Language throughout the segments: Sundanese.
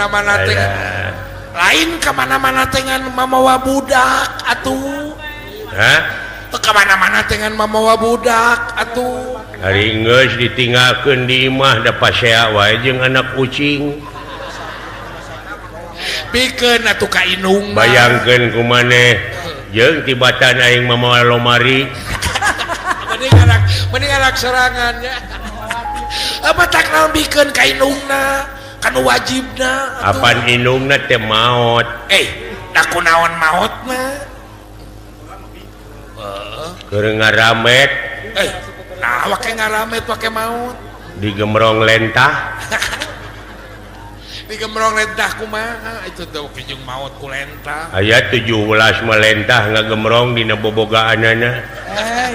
Kemana-mana teh Alah. Lain kemana-mana dengan mamawa budak atuh. Hah? Teu kemana-mana dengan mamawa budak atuh. Ari geus ditinggalkeun di imah da pasea wae jeung anak kucing. Pikeun atuh ka indung. Bayangkeun ku maneh jeung tibatan aing mamawa lomari. Mending anak sorangannya apa tak naon, bikeun ka indungna kan wajibna atuh. Apan indungna teh maot. Eh, da ku naon maotna? Keur ngaramet. Eh, nah, wake ngaramet wake maot. Digemrong lentah. Digemrong lentah kumaha itu tuh jeung maot ku lentah? Aya 17 melentah ngagemrong dina bobogaanana. Eh.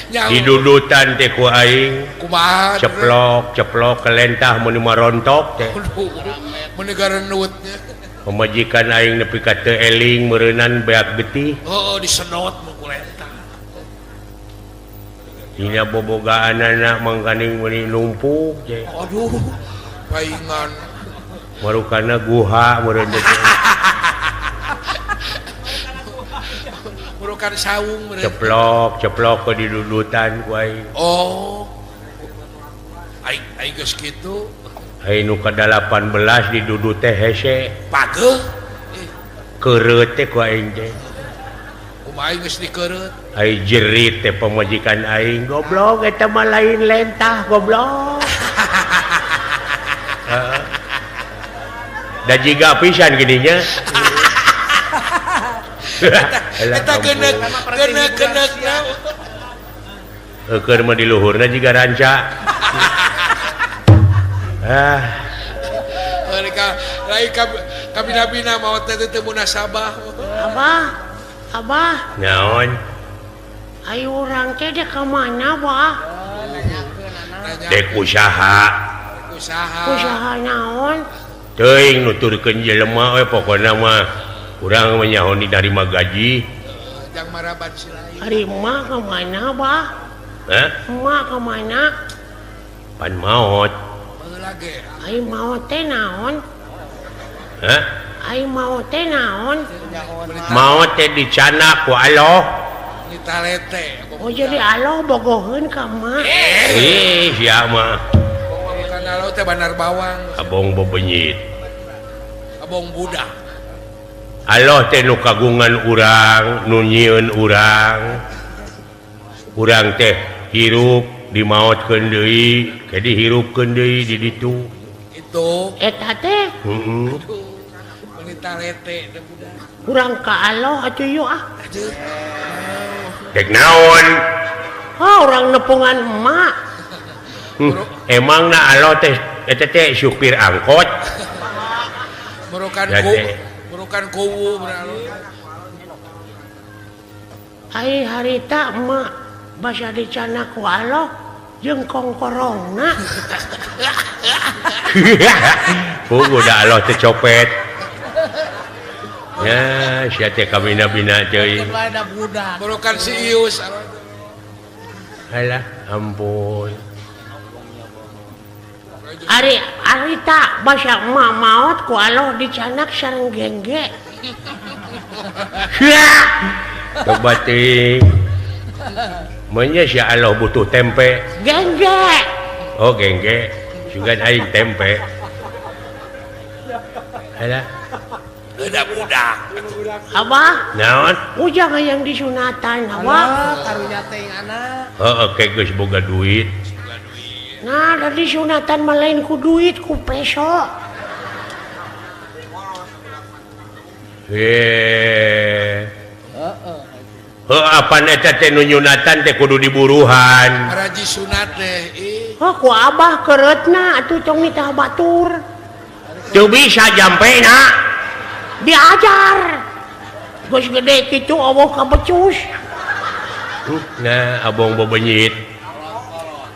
Nyaho. Didudutan teh ku aing. Kumaha? Ceplok ceplok ke lentah mun marontok teh. Aduh, mun garenutnya. Pamajikan aing nepi ka teu eling meureunan beak getih. Oh, disedot mu ku lentah. Dina bobogaanana mangkaning meuni numpuk teh. Aduh, paingan. Marukana guha meureun teh. Merukan saung meureun. Ceplok ceplok ke didudutan ku aing. Oh, aing aing geus kitu. Aing nu ka-18 didudut teh hese. Pageuh. Keureut teh ku aing teh. Kumaha geus dikeureut? Ai jerit teh pamajikan aing, "Goblok, eta mah lain lentah, goblok." Heeh. Da jiga pisan gininya. Eta geuneuk geuneuk geuneuk. Eukeun mah di luhurna jiga ranca. Ah. Mereka lain kabina-bina maot teh teu munasabah. Abah, Abah. Naon? Ayo urang teh dek ka mana, Bah? Dek usaha. Usaha. Usaha naon? Teuing nuturkeun jelema we, pokona mah urang mah nyaho diterima gaji. Jang maraban si lain. Ari emak ka mana, Bah? Hah? Emak ka mana? Pan maot. Baheula ge. Ai maot teh naon? Hah? Ai maot teh naon? Maot teh dicanak ku Allah. Ditalete. Oh, jadi Allah bogoheun ka emak. Ih, sia mah. Bukan Allah teh bandar bawang. Abong bebenyit. Abong budak. Allah teh nu kagungan urang, nu nyieun urang. Urang teh hirup dimaotkeun deui, ke dihirupkeun deui di ditu. Itu. Eta teh Heeh. Meuni talete teh budak. Urang ka Allah atuh yuk ah. Aduh. Dek naon? Oh, urang nepungan emak. Emang na Allah teh eta teh supir angkot. Merukan Ya, ku teh. Merukan kuwu berlalu. Ai harita emak basa dicanak ku Allah jeung kongkorongna. Puguh da Allah teh copet. Ya, sia teh kabina-bina teuing. Merukan si Ius. Alah, ampun. Ari harita basa emak maot ku Allah dicanak sareng gengge. Coba teuing. Menya si Allah butuh tempe. Gengge. Oh, gengge. Sugan aing tempe. Alah, Udah budak. Abah, naon? Ujang hayang disunatan, Abah. Karunya teh anak. Heeh, ke geus boga duit. Nah, dari sunatan mah lain ku duit, ku peso. Eh. Heuh, apan eta teh nu nyunatan teh kudu diburuhan. Raji sunat teh. Ih. Oh, ku Abah keretna atuh tong nitah batur. Teu bisa jampena. Diajar. Geus gede kitu eueuh kabecus. Nah, abong bebenyit.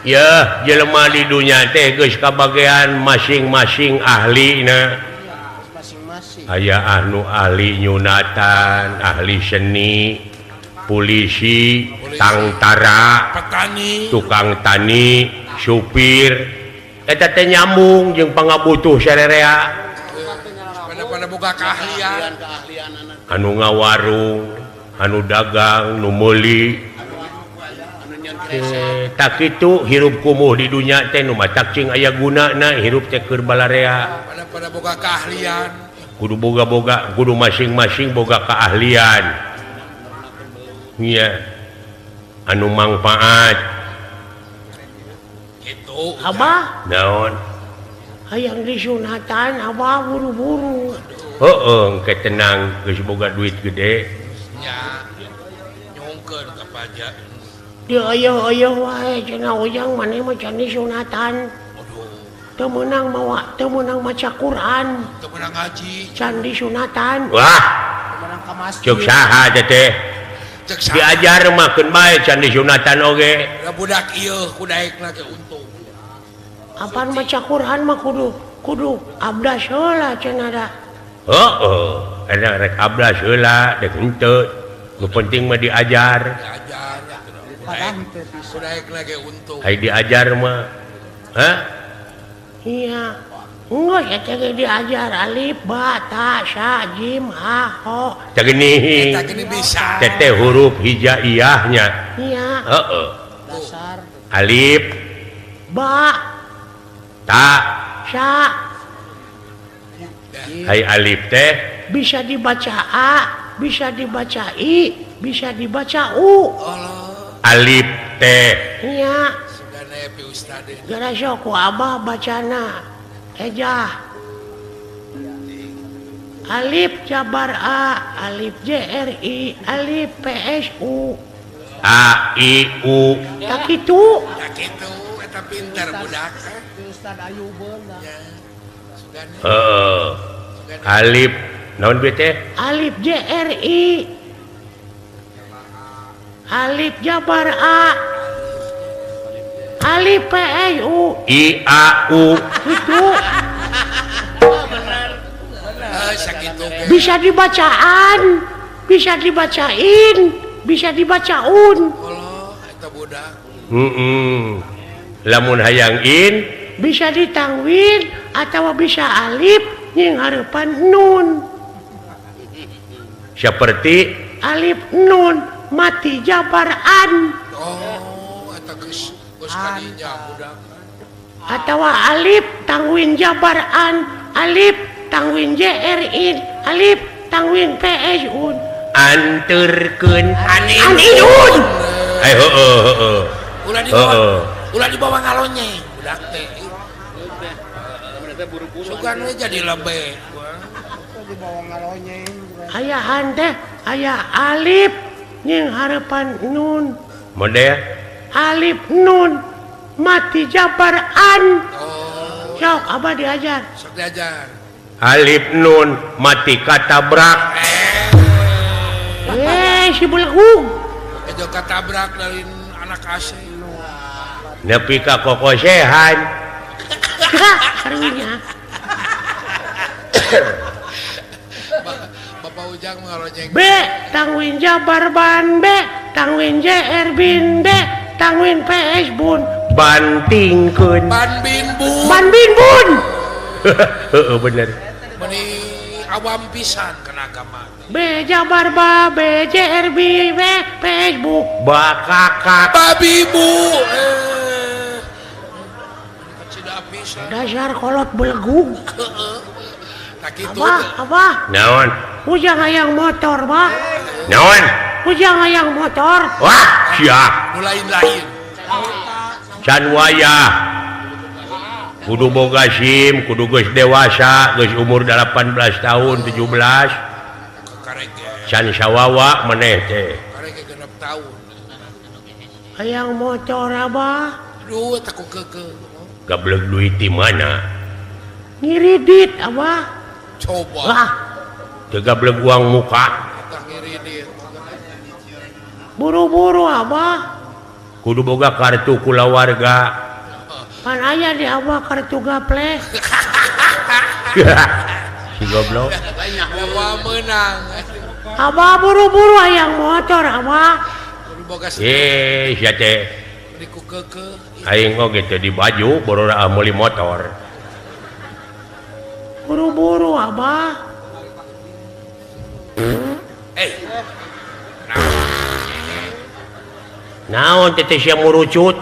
Ya, jelema di dunya teh geus kabagean masing-masing ahlina. Masing-masing. Aya anu ahli nyunatan, ahli seni, polisi, tangtara, Petani. Tukang tani, supir. Eta teh nyambung jeung pangabutuh sarerea. Pada boga keahlian. Anu ngawarung, anu dagang, nu meuli. Tak kitu hirup kumuh di dunya teh nu matak cing aya gunana hirup teh keur balarea. Pada boga keahlian. Kudu boga-boga, kudu masing-masing boga keahlian. Iya. Anu mangfaat. Gitu. Abah? Naon? Hayang disunatan abah buru-buru. Heeh, engke tenang geus boga duit gede. Nya. Nyungkeun ka pajak. Di ayo-ayo wae cenah ujang maneh mah can disunatan. Aduh. Teu meunang mawa, teu meunang maca Quran. Teu meunang ngaji. Can disunatan. Wah. Teu meunang ka masjid. Cek saha teh? Cek saha? Diajar mah keun bae can disunatan oge. Da budak ieu ku daekna ge untung. Apaan maca Quran mah kudu abdas heula cenah da. Heeh, eta rek abdas heula dek henteu. Nu penting mah diajar. Diajar. Ku daekna ge untung. Ai diajar mah. Hah? Iya. Enggeus eta ge diajar alif ba ta sa jim ha ho. Tah geuning. Eta geuning bisa. Teh huruf hijaiyahnya. Iya. Heeh. Dasar. Alif ba ta sa. Hai alif teh bisa dibaca a, bisa dibaca i, bisa dibaca u. Allah. Alif teh. Iya. Sugana pi ustad. Gara sok ku abah bacana ejah. Alif jabar a, alif j r i, alif p s u. A i u. Tak kitu. Tak kitu eta pintar budak. Ustad Ayubeun. Heeh. Alif naon bieu teh? Alif J R I. Alif jabar A. Alif P S U. I A U. Itu. Bener. Sakitu ge. Bisa dibacaan, bisa dibacain, bisa dibacaun. Allah, eta budak. Heeh. Lamun hayang in bisa ditangwin atau bisa alif nying harapan nun. Seperti alif nun mati jabar an. Oh, eta geus geus kadinya budak. Atau alif tangwin jabar an, alif tangwin jr in, alif tangwin ps un. Anterkeun anin un. Eh heeh heeh. Ulah dibawa ngalonyeng budak teh. Sugan we jadi lebe. Ayahan teh aya alif nying harapan nun. Model alif nun mati jabar an. Oh. Sok abah diajar. Sok diajar. Alif nun mati katabrak. Si belegung. Itu katabrak dari anak asing. Nepi ka kokosehan. Karunya. Bapak Ujang ngalonyeng. B tangwin jabar ban B tangwin JR bin B tangwin PS bun. Bantingkeun. Ban bin bun. Ban bin bun. Heeh bener. Meni awam pisan kana agama. B jabar ba B JR B B PS bu. Bakakak. Babi bu. Dasar kolot belegung. Heeh. Abah, abah. Naon? Ujang hayang motor, bah. Naon? Ujang hayang motor. Wah, sia. Nu lain-lain. Can wayah. Kudu boga SIM, kudu geus dewasa, geus umur 18 tahun, 17. Can sawawa maneh teh. Karege 6 tahun. Hayang motor, abah. Duh, eta ku keukeuh. Gablek duit di mana? Ngiridit, abah. Coba. Wah. Teu gablek uang muka. Eta ngiridit. Buru-buru, abah. Kudu boga kartu kulawarga. Pan aya di abah kartu gaple. Si goblok. Abah meunang. Abah buru-buru hayang motor, abah. Kudu boga sia teh. Aing oge teh di baju borora meuli motor. Buru-buru Abah. Naon teh sia murucut?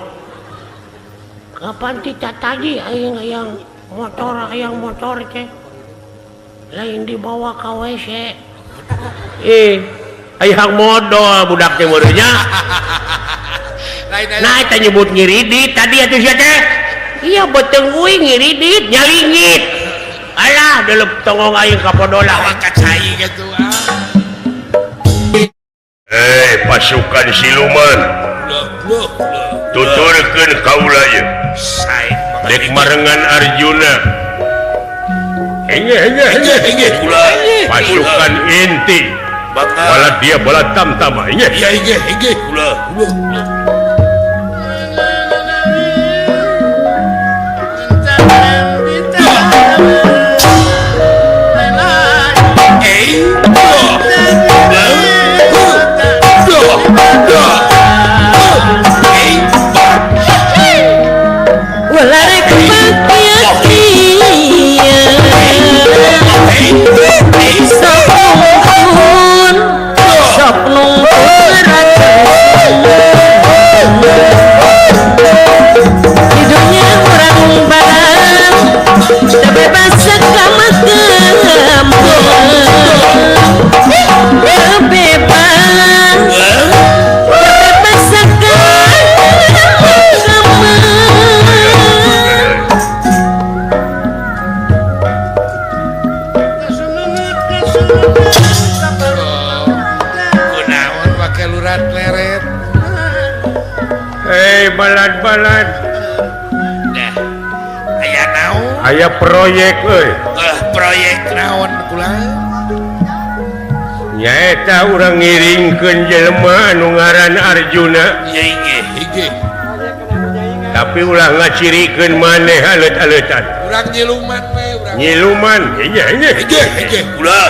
Kapan kita tadi aing hayang motor teh. Lain dibawa ka WC. Hayang modol budak teh meureunnya. Nah eta nyebut ngiridit tadi atuh sia teh. Iya beuteung uing ngiridit nyalingit. Alah delep tongong aing ka podolah ka cai kitu ah. Pasukan siluman. Tuturkeun kaula ieu. Dek marengan Arjuna. Pasukan inti. Bala dia bala tamtama. Kula. Balad-balad. Nah, aya naon? Aya proyek euy. Proyek naon kula? Nyaeta urang ngiringkeun jelema anu ngaran Arjuna. Inggih. Tapi ulah ngacirikeun maneh alet-aletan. Urang nyiluman we urang. Nyiluman. Inggih. Kula.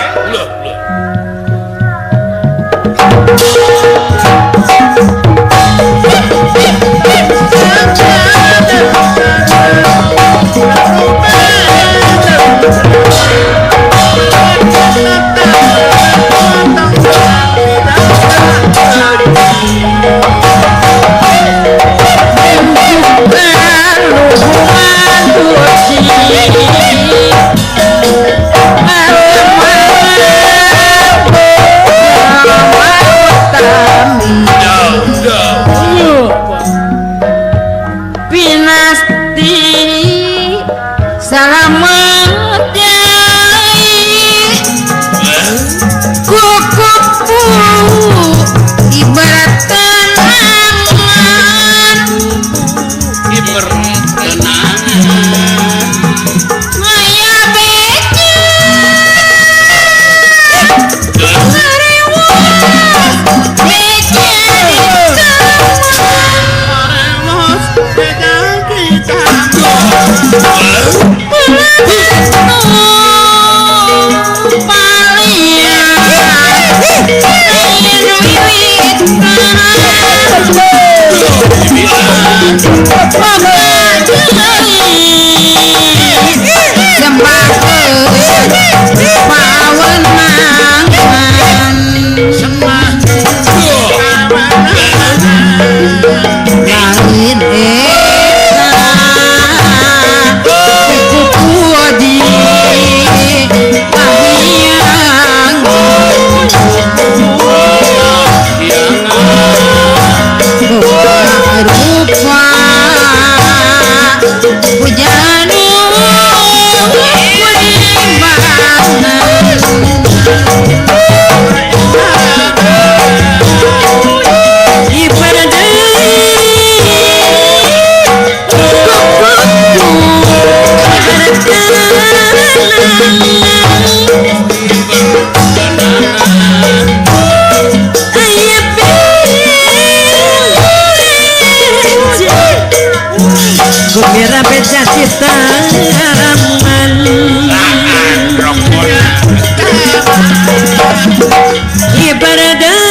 Ibadah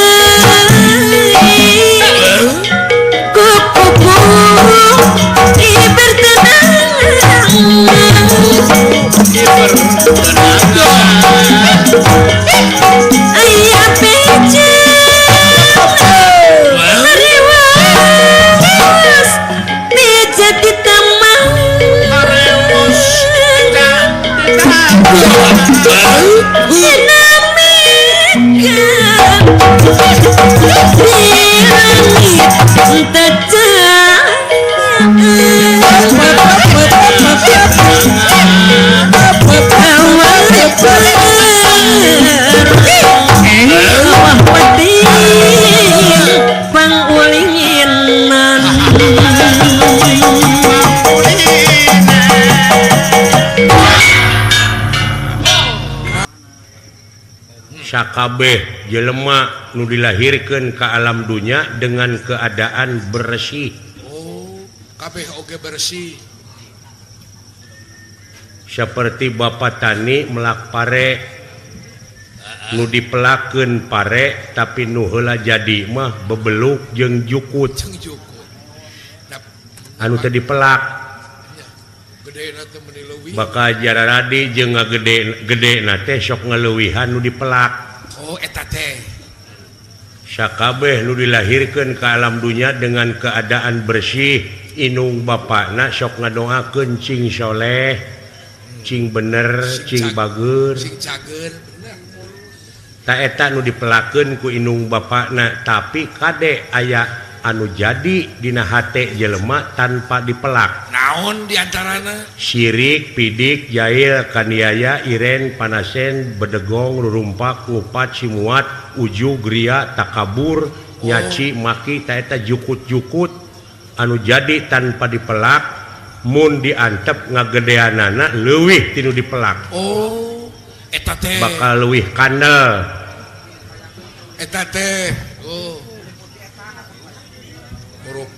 kupu Pangulinan. Sakabeh jelema nu dilahirkeun ka alam dunya dengan keadaan bersih. Oh, kabeh oge bersih. Seperti bapak tani melak pare, nu dipelakeun pare tapi nu heula jadi mah bebeluk jeung jukut. Jeung jukut. Anu teu dipelak. Bakal jararadi jeung ngagede gede na teh sok ngaleuwihan nu dipelak. Oh, eta teh. Sakabeh nu dilahirkeun ka alam dunya dengan keadaan bersih, inung bapakna sok ngadoakeun cing soleh, cing bener, cing bager, cing cager, bener. Ta eta nu dipelakeun ku inung bapakna, tapi kade aya anu jadi dina hate jelema tanpa dipelak. Naon diantarana? Sirik, pidik, jail, kaniaya, iren, panasen, bedegong, rurumpak, ngupat, simuat, ujug, ria, takabur, nyaci, maki, ta eta jukut-jukut anu jadi tanpa dipelak, mun diantep ngagedeanana leuwih tinu dipelak. Oh, eta teh bakal leuwih kandel. Eta teh. Oh.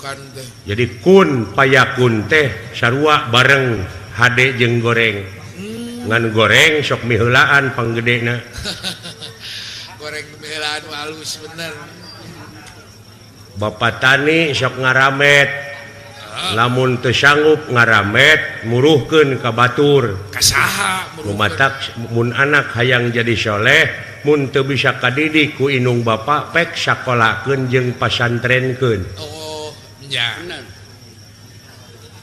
Teh. Jadi kun payakun teh sarua bareng hade jeung goreng. Ngan goreng sok miheulaan panggedena. Goreng miheulaan halus bener. Bapak tani sok ngaramet. Lamun teu sanggup ngaramet muruhkeun ka batur. Ka saha muruhkeun? Matak mun anak hayang jadi soleh mun teu bisa kadidik ku inung bapak pek sakolakeun jeung pasantrenkeun. Oh. Ya.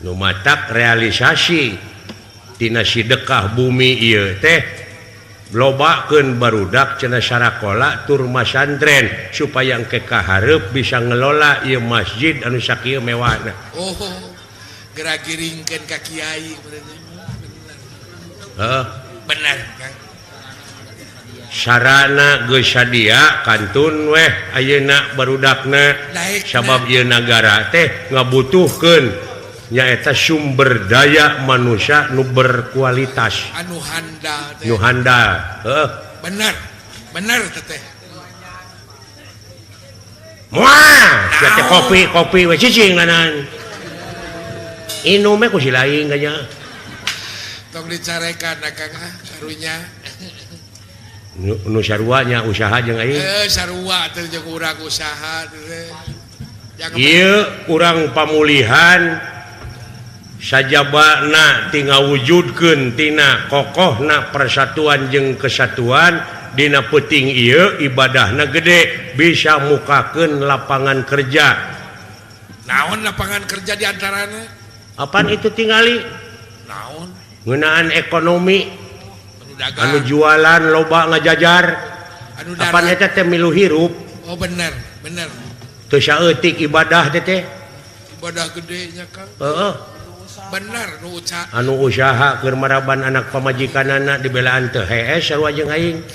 Nu matak realisasi tina sidekah bumi ieu teh lobakeun barudak cenah sarakola tur masantren supaya engke kahareup bisa ngelola ieu masjid anu sakieu mewahna. Oh, geura giringkeun ka kiai bener. Heeh, bener Kang. Sarana geus sadia kantun weh ayeuna barudakna sabab ieu nagara teh ngabutuhkeun nyaeta sumber daya manusia nu berkualitas anu handal teh. Nu handal heuh bener bener teh moal sia teh kopi kopi we cicing lanan inum we ku si lain kanya tong dicarekan Kang ah karunya nu saruanya usaha jeung aing sarua teh jeung urang usaha teh. Ieu urang pamulihan sajabana ti ngawujudkeun tina kokohna persatuan jeung kesatuan dina peuting ieu ibadahna gede bisa mukakeun lapangan kerja. Naon lapangan kerja di antarana? Apaan itu tingali? Naon? Ngeunaan ekonomi anu jualan loba ngajajar anu apan eta teh milu hirup. Oh bener bener teu saeutik ibadah teh teh ibadah gede nya Kang. Heeh bener nu usaha anu usaha keur maraban anak pamajikanana dibelaan teu hees sarua jeung aing.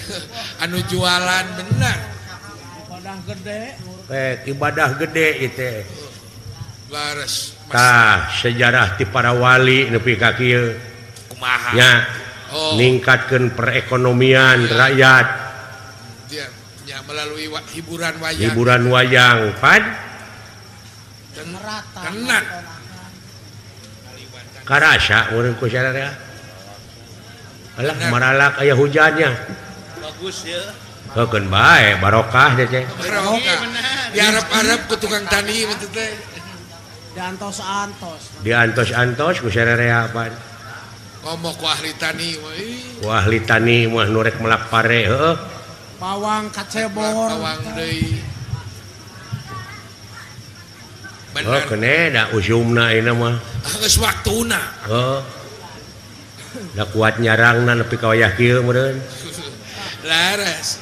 Anu jualan bener ibadah gede ibadah gede ieu teh bares. Tah sejarah ti para wali nepi ka kieu kumaha nya. Oh. Ningkatkan perekonomian rakyat ya, ya, melalui hiburan wayang. Hiburan wayang pan tenan karasa urang ku sararea. Alah maralak aya hujannya. Bagus ya. Heukeun bae barokah teh teh. Barokah. Diarep-arep ku tukang tani mah teh. Diantos-antos. Diantos-antos ku sararea pan. Ngomong ku ahli tani mah. Ku ahli tani mah nu rek melak pare heueuh. Bawang kacebor. Bawang deui. Bener. Oh, kene da usumna ayeuna mah. Geus waktuna. Heuh. Da kuat nyarangna nepi ka wayah kieu meureun. Laras.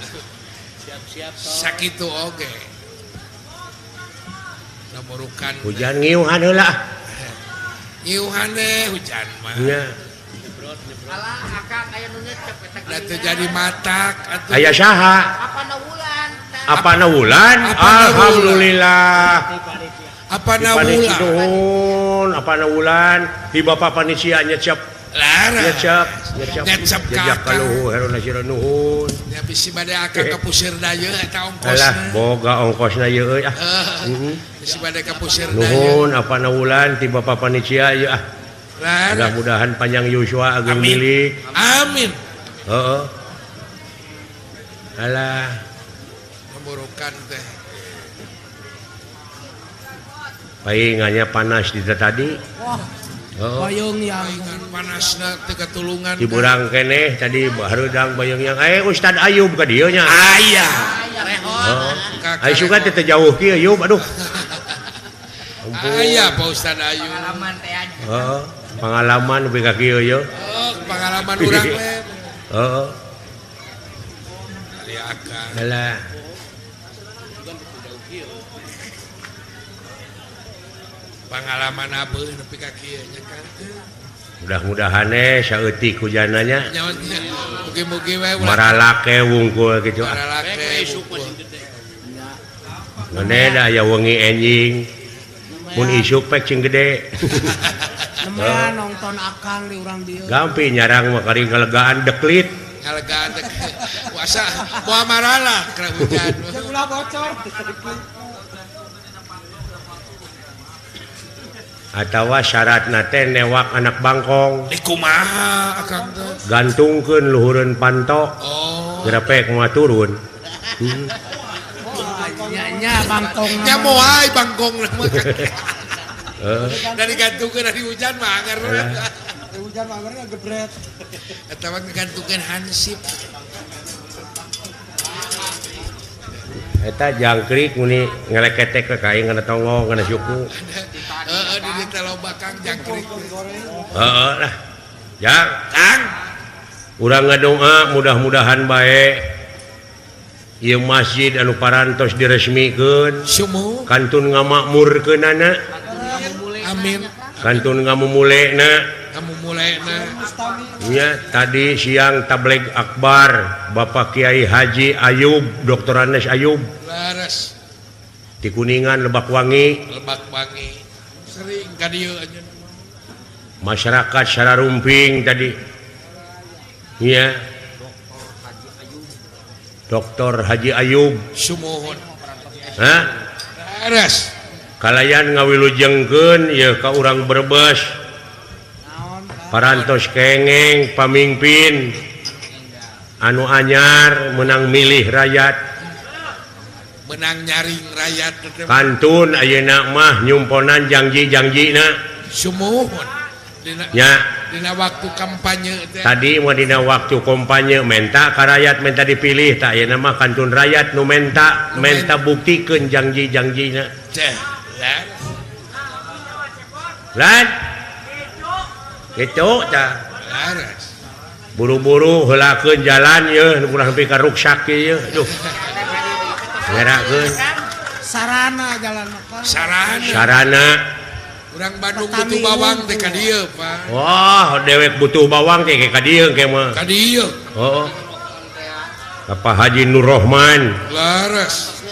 Siap-siap sakitu oge. Ngamurukan. Hujan ngiuhan heula. Ngiuhan deh hujan mah. Nya. Alah akang aya nu nyecep eta. Da teu jadi matak atuh. Aya saha? Apana wulan? Apana wulan? Alhamdulillah. Apana wulan? Nuhun, apana wulan? Di bapak panitia nyecep. Nyecep, nyecep. Nyecep jejak kaluhur herona sira nuhun. Nya bisi bade akang ka pusir da ieu eta ongkosna. Alah, boga ongkosna ieu euy ah. Heeh. Bisi bade ka pusir da ieu. Nuhun apana wulan ti bapak panitia ieu ah. Mudah-mudahan panjang yuswa ageng milik. Amin. Heeh. Alah. Pemburukan teh. Paingannya panas di tadi. Wah. Oh. Bayung yang panasna teu katulungan. Diburang keneh tadi hareudang bayung yang Ustad Ayub ka dieu nya. Aya. Oh. Ai suka teh teu jauh kieu Ayub aduh. Aya Pak Ustad Ayub. Pengalaman teh nya. Heeh. Pengalaman nepi ka kieu ye. Oh, pengalaman urang we. Heeh. Ari akang. Alah. Pengalaman abeun nepi ka kieu nya kan. Mudah-mudahan saeutik hujananya. Mugi-mugi we maralake wungkul kitu. Maralake wungkul. Ngene da aya wengi enjing. Mun isuk pek cing gede. Nemean nonton akang di urang dieu. Gampi nyarang mah kari ngalegaan deklit. Ngalegaan deklit. Puasa moal marala keur hujan. Jeung ulah bocor. Atawa syaratna teh newak anak bangkong. Di kumaha akang teh? Gantungkeun luhureun panto. Oh. Gerepek moal turun. Nya bangkong. Nya moal bangkong mah. Dari gantungkeun dari hujan mah anger. Dari hujan mah angerna gebret. Atawa ngagantungkeun hansip. Eta jangkrik muni ngeleketek ka aing kana tonggong kana suku. Heeh di dieu teh loba Kang jangkrik. Heeh lah. Jang, Kang. Urang ngadoa mudah-mudahan bae ieu masjid anu parantos diresmikeun. Sumuh. Kantun ngamakmurkeunana. Amin. Kantun ngamumulena. Ngamumulena. Nya tadi siang tabligh akbar Bapak Kiai Haji Ayub, Dr. Anes Ayub. Laras. Di Kuningan Lebak Wangi. Lebak Wangi. Sering ka dieu anjeun. Masyarakat sararumping tadi. Nya. Dr. Haji Ayub. Sumuhun. Hah? Laras. Kalayan ngawilujengkeun ieu ka urang Brebes. Parantos kengeng pamimpin anu anyar menang milih rakyat menang nyaring rakyat kantun ayeuna mah nyumponan janji-janjina sumuhun nya dina waktu kampanye teh tadi mah dina waktu kampanye menta ka rakyat menta dipilih tah ayeuna mah kantun rakyat nu menta menta buktikeun janji-janjina teh lan gitu tah buru-buru heulakeun jalan yeuh nu kurang sampai ka ruksak ieu aduh ngerakeun sarana jalan mah sarana sarana urang Bandung butuh bawang teh ka dieu Pak wah dewek butuh bawang teh ka dieu ke mah ka dieu heeh Bapak Haji Nur Rohman leres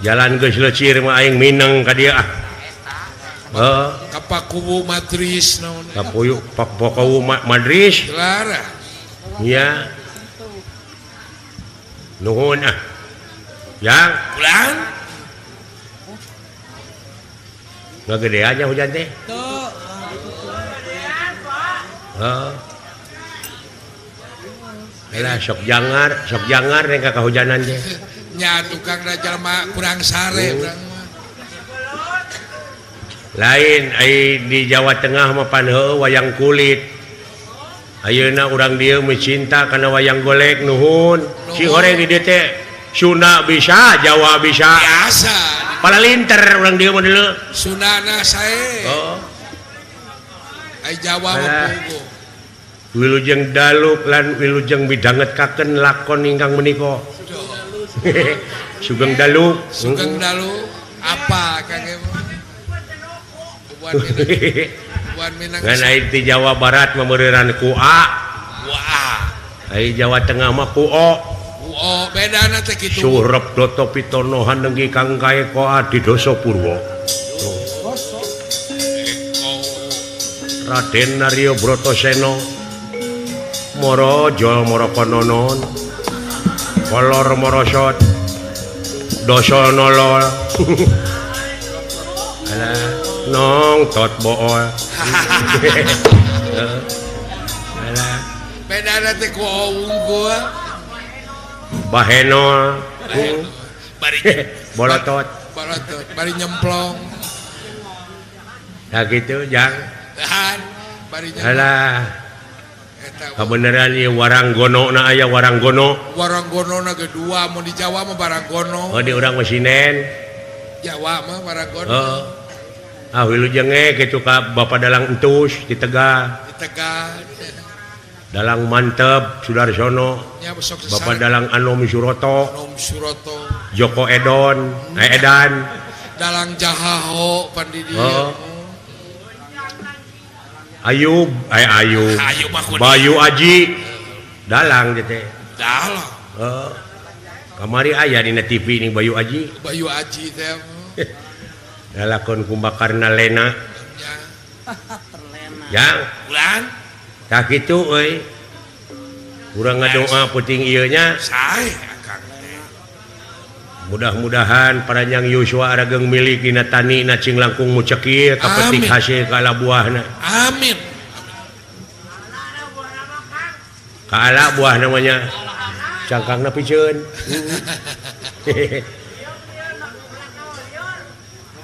jalan geus leucir mah aing mineng ka dieu ah. Heeh. Ka Pakuwu Madris naon? Ka Pakuwu Madris. Lara. Nya. Nuhun ah. Yang ulang. Ngagedean nya hujan teh. Tuh. Heeh. Lah sok jangar nek ka kahujanan teh. Nya tukang da jalma kurang sare urang mah. Lain ai di Jawa Tengah mah pan heueuh wayang kulit. Ayeuna urang dieu mencinta kana wayang golek nuhun. Si horeng di dieu teh Sunda bisa, Jawa bisa. Biasa. Palalinter urang dieu mah deuleu. Sundana sae. Heeh. Ai Jawa mah puguh. Wilujeng dalu lan wilujeng midhangetkaken lakon ingkang menika. Sugeng dalu. Sugeng dalu apa Kang? Ngan ai di Jawa Barat memeureuran ku A. Ku A. Ai Jawa Tengah mah ku O. Ku O bedana teh kitu. Surep Doto Pitono hanenggi kang kae ko Adidoso Purwo. Raden Naryo Brotoseno Moro Jol Moro Kononon Kolor Morosot Doso Nolol. Alah nong tot bool. Alah bedana teh ku O unggul. Bahenol bari bolotot. Bolotot bari nyemplong. Nah gitu jang. Alah kebenaran ieu waranggono na aya waranggono. Waranggono na ge dua mun di Jawa mah waranggono. Oh di urang mah sinen. Jawa mah waranggono. Heeh. Ah wilujenge kitu ka Bapak Dalang Entus di Tegal. Di Tegal. Dalang Mantep Sudarsono. Nya besok Bapak Dalang Anom Suroto. Anom Suroto. Joko Edon, Edan. Dalang Jahaho pan di dieu. Oh. Ayub, Ayub. Bayu Aji. Dalang teh. Dalang. Heeh. Kamari aya dina TV ning Bayu Aji. Bayu Aji teh. Lalakon Kumbakarna Lena. Ya. Jang. Ulan. Tah kitu euy. Urang ngadoa peuting ieu nya. Sae akang teh. Mudah-mudahan paranjang Yuswa arageng milik dina tani na cing langkung mucekir kapetik hasil kaala buahna. Amin. Kaala buah namanya. Cangkangna piceun.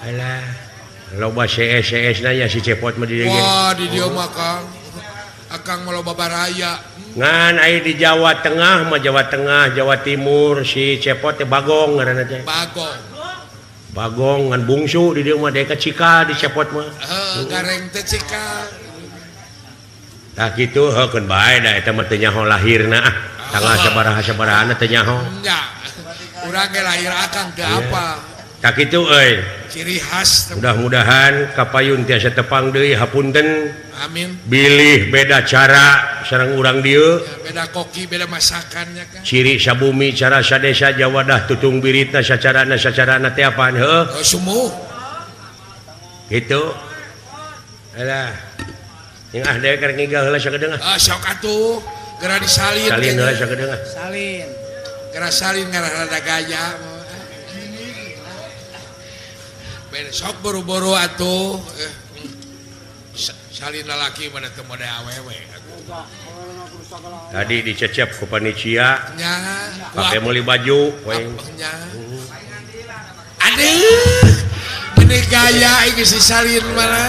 Alah, loba CS-CS na nya si Cepot mah di dieu. Wah, di dieu mah Kang. Akang mah loba baraya. Ngan ai di Jawa Tengah mah Jawa Tengah, Jawa Timur si Cepot teh Bagong ngaranna teh. Bagong. Bagong ngan bungsu di dieu mah deka cikal di Cepot mah. Heuh, gareng teh cikal. Tah kitu heukeun bae da eta mah teu nyaho lahirna ah. Tanggal sabaraha-sabarahana teu nyaho. Nya. Urang ge lahir akang teu apa. Tah kitu euy. Ciri khas. Mudah-mudahan kapayun tiasa tepang deui hapunten. Amin. Bilih beda cara sareng urang dieu. Ya, beda koki, beda masakannya kan. Ciri sabumi cara sadesa Jawadah tutung biritna sacarana sacarana teh apaan heuh? Oh, sumuh. Kitu. Alah. Yang ah deui keur ngigal heula sakedeung ah. Ah sok atuh, geura disalin. Salin heula sakedeung ah. Salin. Geura salin ngarah rada gaya. Besok boro-boro atuh. Salin lalaki mana teu mode awewe. Tadi dicecep ku panitia. Nya, pake meuli baju we. Nya. Aduh, bener gaya ieu si salin mana.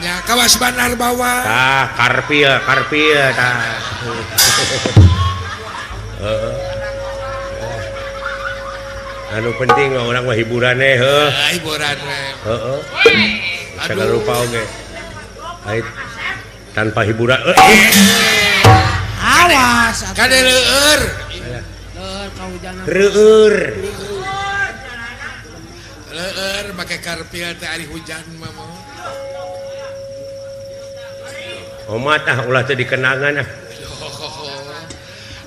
Nya kawas bandar bawa. Tah, karpil, karpil tah. Heeh. Anu penting mah urang mah hiburan we heuh. Hiburan we. Heeh. Sagala rupa oge. Ai tanpa hiburan. Awas kade leueur. Leueur kahujanan. Reueur. Leueur make karpil teh ari hujan mah. Omat ah ulah teh dikenangan ah.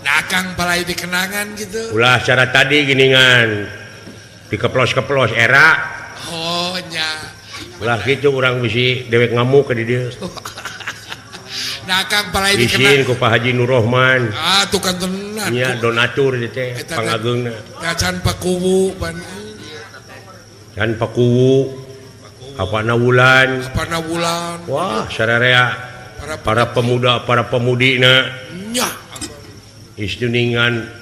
Nah, akang palai dikenangan gitu. Ulah cara tadi giningan. Dikeplos-keplos era. Oh nya. Ulah kitu urang bisi dewek ngamuk ke di dieu. Nah, akang palai dikenangan. Isin ku Pak Haji Nur Rohman. Ah, tukang tenan. Nya donatur ieu teh pangageungna. Can Pakuwu pan. Can Pakuwu. Apana wulan. Apana wulan. Wah, sararea para pemuda, para pemudina. Nya. Istuningan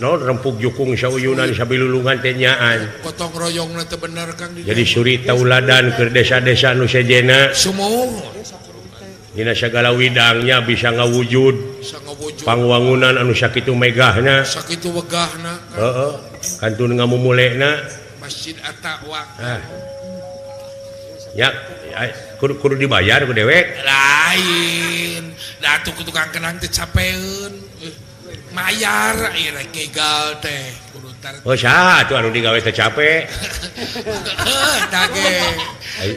no, rempuk jukung sauyunan sabilulungan teh nyaan. Gotong royongna teh bener Kang di. Jadi suri tauladan keur desa-desa nu sejenna. Sumuh. Dina sagala widangnya bisa ngawujud. Bisa ngawujud. Pangwangunan anu sakitu megahna. Sakitu wegahna. Heeh. Kantun ngamumulena Masjid At-Taqwa. Ah. Ya, kudu dibayar ku dewek. Lain. Da atuh ku tukang kenang teh capeun. Mayar ieu rek ngigal teh kudu Pintar. Oh saha atuh anu digawe teh capek. Heuh tah ge.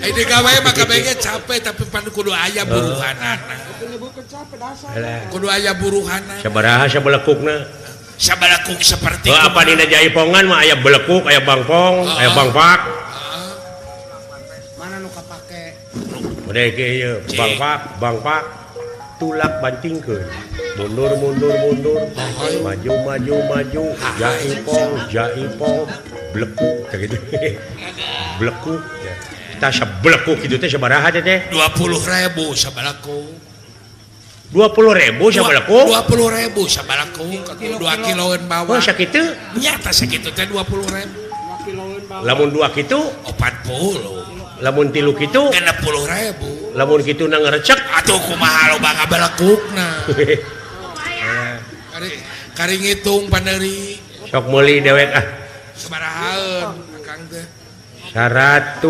Ai digawe mah kabeh ge capek tapi pan kudu aya buruhanana. Kudu aya buruhanana. Sabaraha sabelekukna? Sabalekuk seperti oh, apa dina jaipongan mah aya belekuk, aya bangpong, aya bangpak. Mana nu kapake? Udah ieu bangpak, bangpak tulak bantingkeun. Mundur mundur mundur, maju maju maju, jaipong, jaipong, belekuk teh gitu. Belekuk. Tah sabelekuk kitu teh sabaraha teh? 20.000 sabalekuk. 20.000 sabalekuk? 20.000 sabalekuk, 2 kiloan bawang. Oh sakitu? Nyata sakitu teh 20.000. Lamun 2 kitu 40. Lamun 3 kitu 60.000. Lamun kitu na ngerecek atuh kumaha loba ngabalekukna. Kari ngitung pandeuri. Sok meuli dewek ah. Sabarahaeun akang teh? 100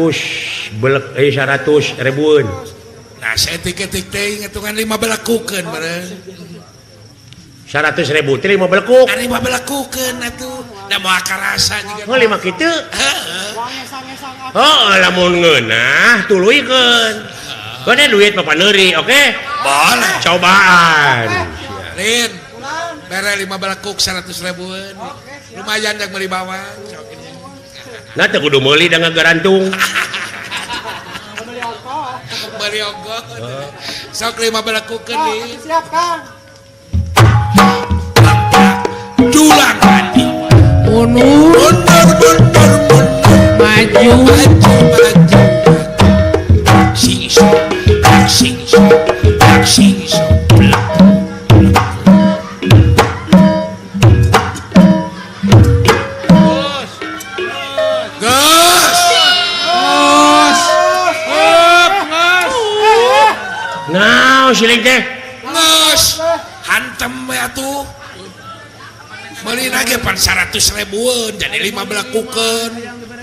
belek 100 ribuan. Nah, saya tik-tik teh ngitungan 5 belekukeun meureun. 100.000 teh 5 belekuk. Nah, 5 belekukeun atuh. Da moal karasa jiga. Oh 5 kitu? Heeh. Oh, lamun ngeunah tuluykeun. Gede duit mah paneuri, oke? Boleh. Cobaan. Lin. Bere 5 belekuk 100 ribuan. Lumayan jak meuli bawang. Nah teu kudu meuli da ngagarantung. Meuli ongkoh. Sok 5 belekukeun deui. Siap, Kang. Dulang hati. Mundur mundur mundur. Maju maju maju. Sing sing sing sing sing. Nah, siling teh. Nges, hantem we atuh. Meulina ge pan 100 ribuan jadi 5 belekukeun.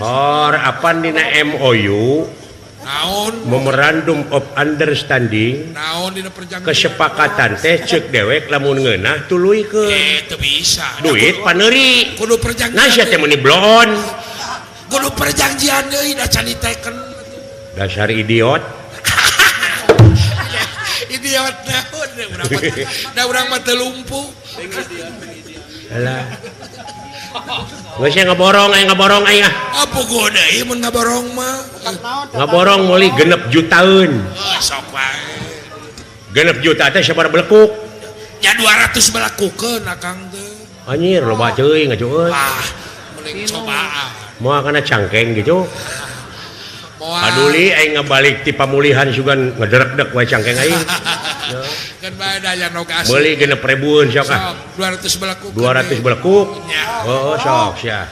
Hor, apan dina MOU? Naon? Memorandum of Understanding. Naon dina perjanjian? Kesepakatan teh ceuk dewek lamun ngeunah tuluykeun. Teu bisa. Duit paneuri. Kudu perjanjian. Nah sia teh meuni bloon. Kudu perjanjian deui da can diteken. Dasar idiot. Idiot naon urang mah. Da urang mah teu lumpuh. Alah. Geus ngaborong aya ngaborong aya. Apa puguh deui mun ngaborong mah? Ngaborong meuli 6 jutaan. Oh, sok wae. 6 juta teh sabaraha belekuk? Nya 200 belekukeun akang teh. Anjir loba teuing atuh euy. Ah, mending cobaan. Moal kana cangkeng gitu. Paduli aing ngabalik ti pamulihan sugan ngederek-dek wae cangkeng aing. Kan bae daya nog asli. Meuli 6 ribuan sok ah. 200 belekuk. 200 belekuk. Oh, sok sia.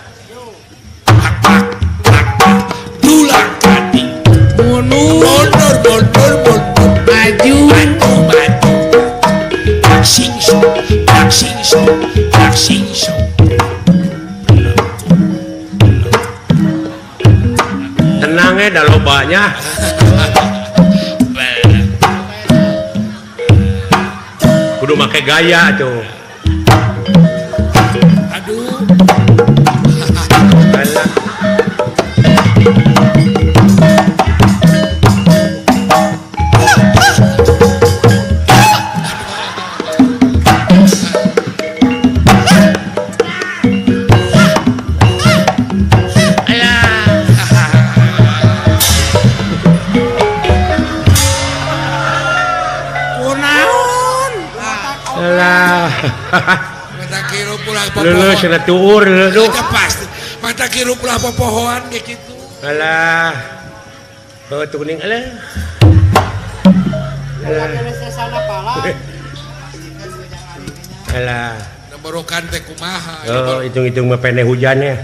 Dulang hati. Mundur mundur mundur maju maju maju. Sing sing sing sing. Tenangnya dah lobanya. Kudu make gaya tuh. Aduh. Alah. Lulus cenah tuur lulus. Pasti. Mata kirup lah popohoan ge kitu. Alah. Heuh teu kuning alah. Alah. Nemborokan teh kumaha. Oh, hitung-hitung mah pene hujannya.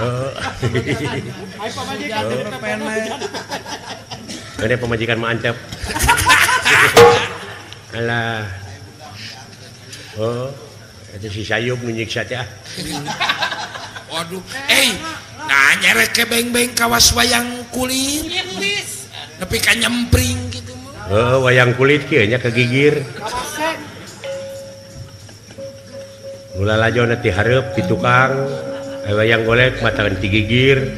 Heeh. Gede pemajikan mah antep. Alah. Oh, itu si Sayub nu nyiksa teh ah. Waduh, nah nyerek ke beng-beng kawas wayang kulit. Nepi ka nyempring gitu mah. Heeh, wayang kulit kieu nya kegigir. Nu lalajona ti hareup ti tukang wayang golek matakan ti gigir.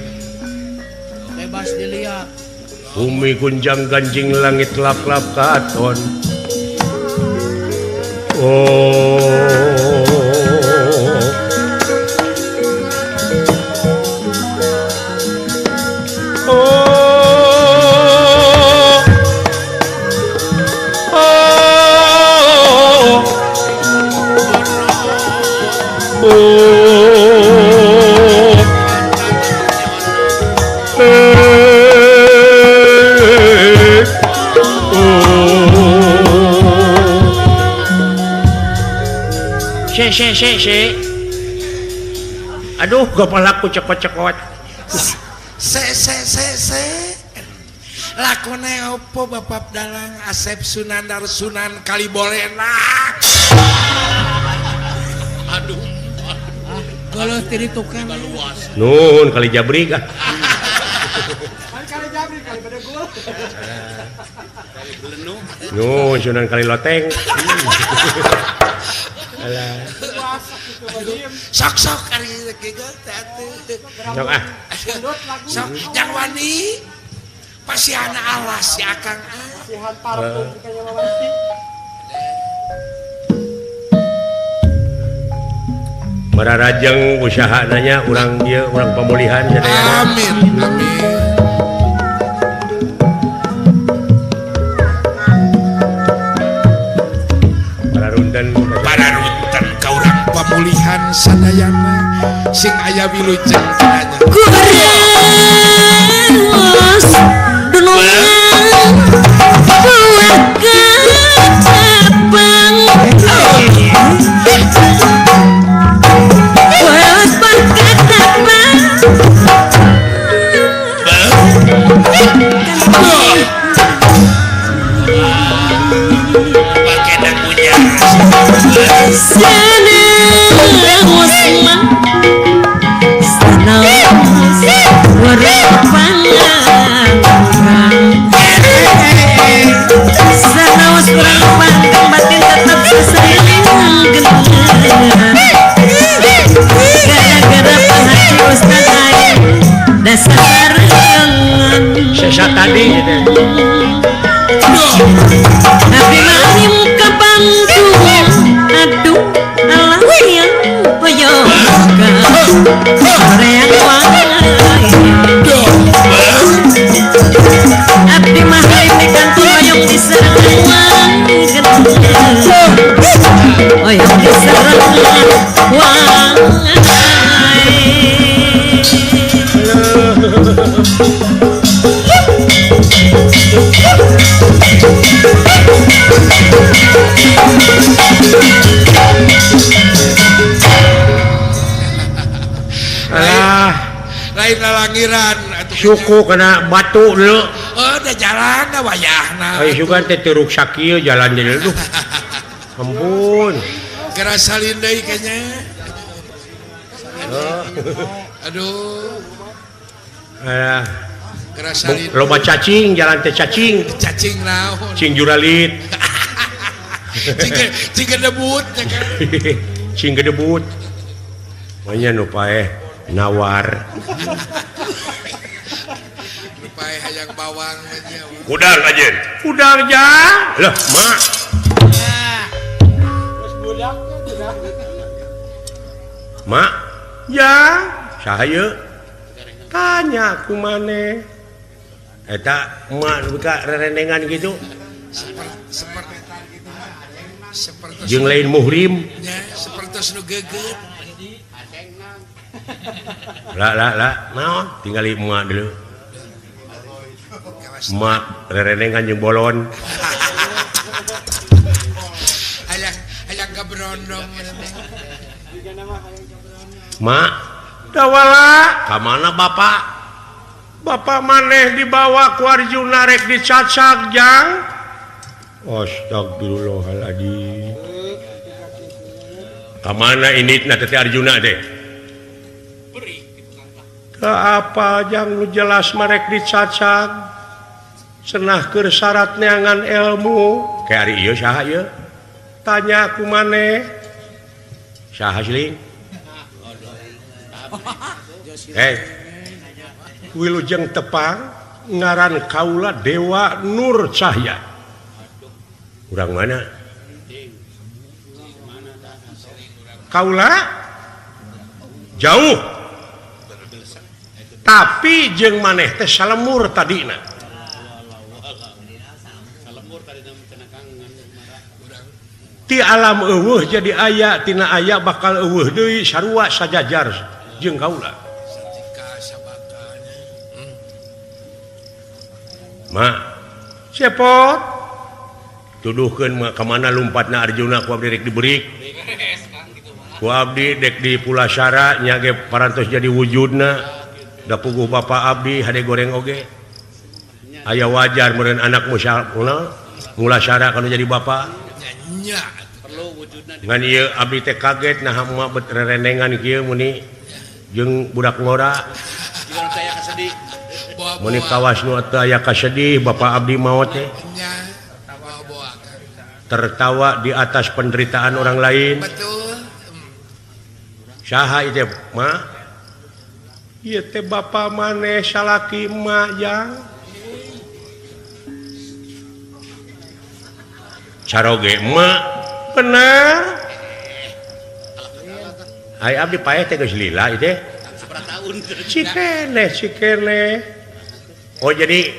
Bebas dilihat. Bumi gunjang ganjing langit lap-lap katon. Oh. Oh. Oh. Oh. Se. Aduh, kepalaku cekot-cekot. Se. Lakone opo Bapak Dalang Asep Sunandar Sunan Kalibolena. Aduh. Geuleuh ti ditukang. Nuhun kali jabrik ah. Kali jabrik kali bedegul. Nuhun Sunan Kali Loteng. Sok-sok ari geugeuh teh atuh. Sok ah. Sok jang wani pasihana alas si Akang ah. Pasihan parfum kayaknya mah pasti. Mararajeng usahana nya urang ieu urang pamulihan sadayana. Amin amin. Pararunten ka urang pamulihan sadayana sing aya wilujeng cenanya. Kureus dunungan buah kecapang. Kureus buah kecapang. Sesa tadi Nabi Marim ke Bandung, aduh alah yang hoyong koreang wae. Abdi Mahrim di kantor hoyong diserang hoyong diserang wae. Alah, lain lalangiran suku kena batu dulu. Oh, udah jalan wayahna. Ayo sugan teh teu ruksak ieu jalan deui duh. Ampun. Geura salin deui kayaknya. Aduh. Alah. Geura salin. Loba cacing jalan teh cacing. Cacing naon? Cing juralit. Cing gedebut ya kan. Cing gedebut. Manya nu paeh nawar. Nu paeh hayang bawang aja. Kudang ajen. Kudang ja. Lah, mak. Terus budak sudah. Mak, ya, saha ieu? Tanya ku maneh. Eta emak nu ka rerendengan gitu. Seperti jeung lain muhrim. Nya, sapertos nu gegeut. Lah lah lah, naon tinggali emak dulu. Emak rerendengan jeung bolon. Hayang hayang kaberondong. Mak, dawala, ka mana bapak? Bapak maneh dibawa ku Arjuna rek dicacag jang. Astagfirullahaladzim. Ka mana inditna teh Arjuna teh? Ke apa jang nu jelas marek dicacag? Cenah keur syarat neangan ilmu. Ke ari ieu saha ieu? Tanya ku maneh. Saha Sling? Hei. Wilujeng tepang ngaran kaula Dewa Nur Cahya. Urang mana? Kaula jauh. Tapi jeung maneh teh salemur tadina. Ti alam eueuh jadi aya, tina aya bakal eueuh deui sarua sajajar jeung kaula. Ma, cepot tuduhkeun mah ka mana lumpatna Arjuna ku abdi rek dibeurik. Ku abdi dek di Pulasara nya ge parantos jadi wujudna. Da puguh bapa abdi hade goreng oge. Aya wajar meureun anak Mulasara kana jadi bapa. Nya perlu wujudna. Ngan ieu abdi teh kaget nah emak bet rerendengan kieu muni jeung budak ngora. Jiga teh aya kasedih. Muni kawas nu teu aya kasedih bapa abdi maot teh. Tertawa di atas penderitaan orang lain. Betul. Saha ieu teh, Ma? Ieu teh bapa maneh salaki emak jang. Caroge emak bener. Ai abdi paeh teh geus lila ieu teh. Cikene, cikene. Oh jadi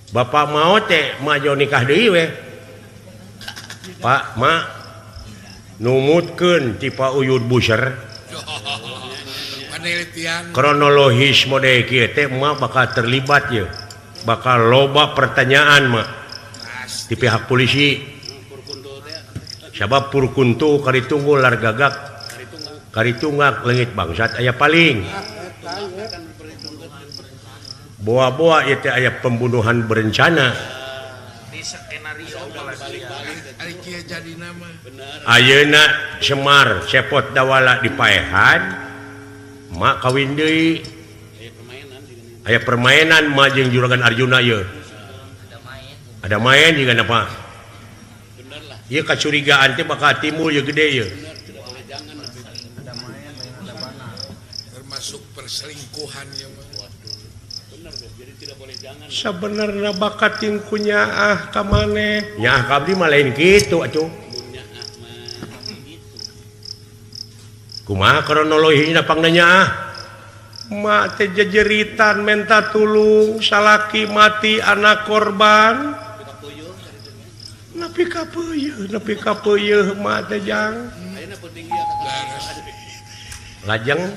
bapak mau teh maju nikah deui we. Pak, mak numutkeun ti Pak Uyud Buser. Penelitian kronologis mode kieu teh emak bakal terlibat ye. Bakal loba pertanyaan mak di pihak polisi. Sabab purkuntu karitunggul largagak karitungak leungit bangsat aya paling. Boa-boa ieu teh aya pembunuhan berencana. Di skenario ayeuna Semar cepot dawala dipaehan mak kawin deui. Aya permainan mak jeung Juragan Arjuna ieu. Ada main juga apa? Ieu kacurigaan teh bakal timbul ieu gede ieu. Termasuk perselingkuhan ieu mah. Sebenarnya bakat tingkunya ah ka maneh. Nyaah ka abdi mah lain kitu atuh. Kumaha kronologina pangna nyaah? Mak teh jejeritan menta tulung, salaki mati anak korban. Nepi ka peuyeh, nepi ka peuyeh mak teh jang. Lajeng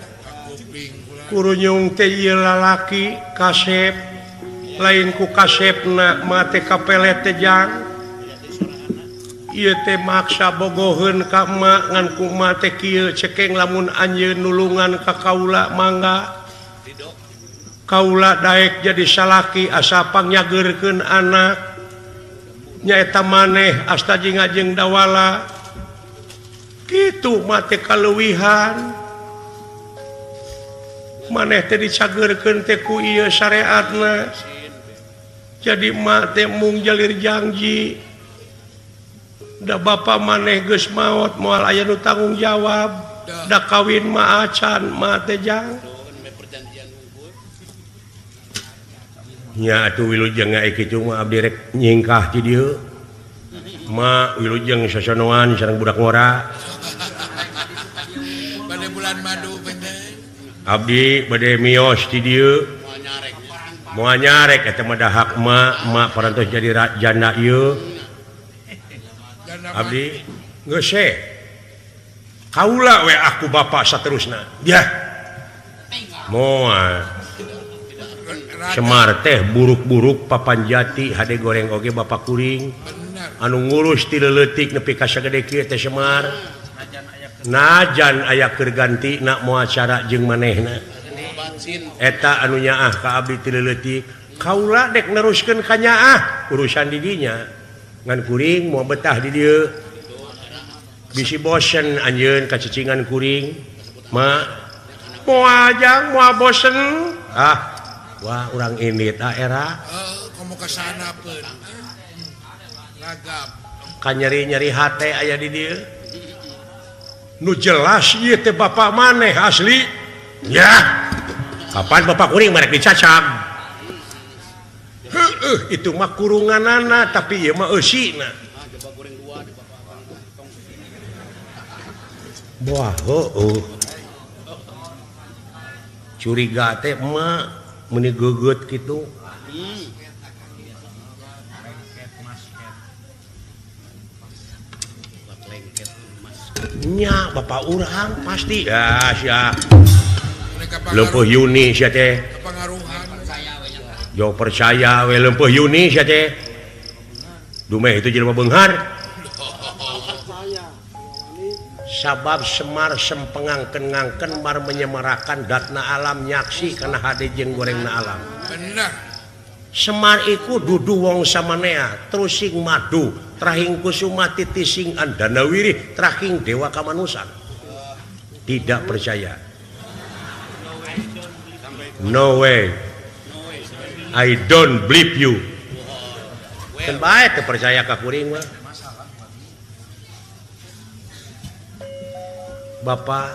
kurunyung teh ieu lalaki kasep lain ku kasepna mate kapelet teh jang. Ieu teh maksa bogoheun ka emak ngan ku emak teh kieu cekeng lamun anjeun nulungan ka kaula mangga. Kaula daek jadi salaki asa pangyageurkeun anak. Nyaeta maneh asta jeung ngajeng dawala. Kitu mate kaleuwihan. Maneh teh dicageurkeun teh ku ieu syariatna. Jadi emak teh mung jalir janji. Da bapa maneh geus maot moal aya nu tanggung jawab. Da kawin mah acan mah teh jang. Nya atuh wilujeng ai kitu mah abdi rek nyingkah ti dieu. Ma wilujeng sasonoan sareng budak ngora. Bade bulan madu bener. Abdi bade mios ti dieu. Moal nyarek eta mah dahak emak, emak parantos jadi janda ieu. Abdi geus we. Kaula we aku bapa saterusna. Dia. Moal. Semar teh buruk-buruk papanjati hade goreng oge bapa kuring. Anu ngurus ti leutik nepi ka sagede kieu teh Semar. Najan aya keur gantina moal cara jeung manehna. Eta anu nyaah ka abdi ti leutik. Kaula dek neruskeun ka nyaah urusan di dinya. Ngan kuring moal betah di dieu. Bisi bosen anjeun kacicingan kuring. Ma moal jang moal bosen. Ah wah urang ini ta era. Komo ka sana peun. Ragap. Ka nyeri-nyeri hate aya di dieu. Nu jelas ieu teh bapak maneh asli. Ya. Kapan bapak kuring merek dicacag. Heueuh itu mah kurunganana tapi ieu mah eusina. Wah, heueuh. Curiga teh emak meuni geugeut kitu. Nya bapak urang pasti ya sia. Leumpeuh Yuni sia teh. Jo percaya we leumpeuh Yuni sia teh. Dumeh itu jelema beunghar. Sabab Semar sempengangken-ngangken mar menyemarakan datna alam nyaksi kana hade jeung gorengna alam. Bener. Semar iku dudu wong samanea, terusing madu, trahing kusuma titising andana wirih, trahing dewa kamanusan. Tidak percaya. No way. I don't believe you. Kan bae teu percaya ka kuring mah. Bapak,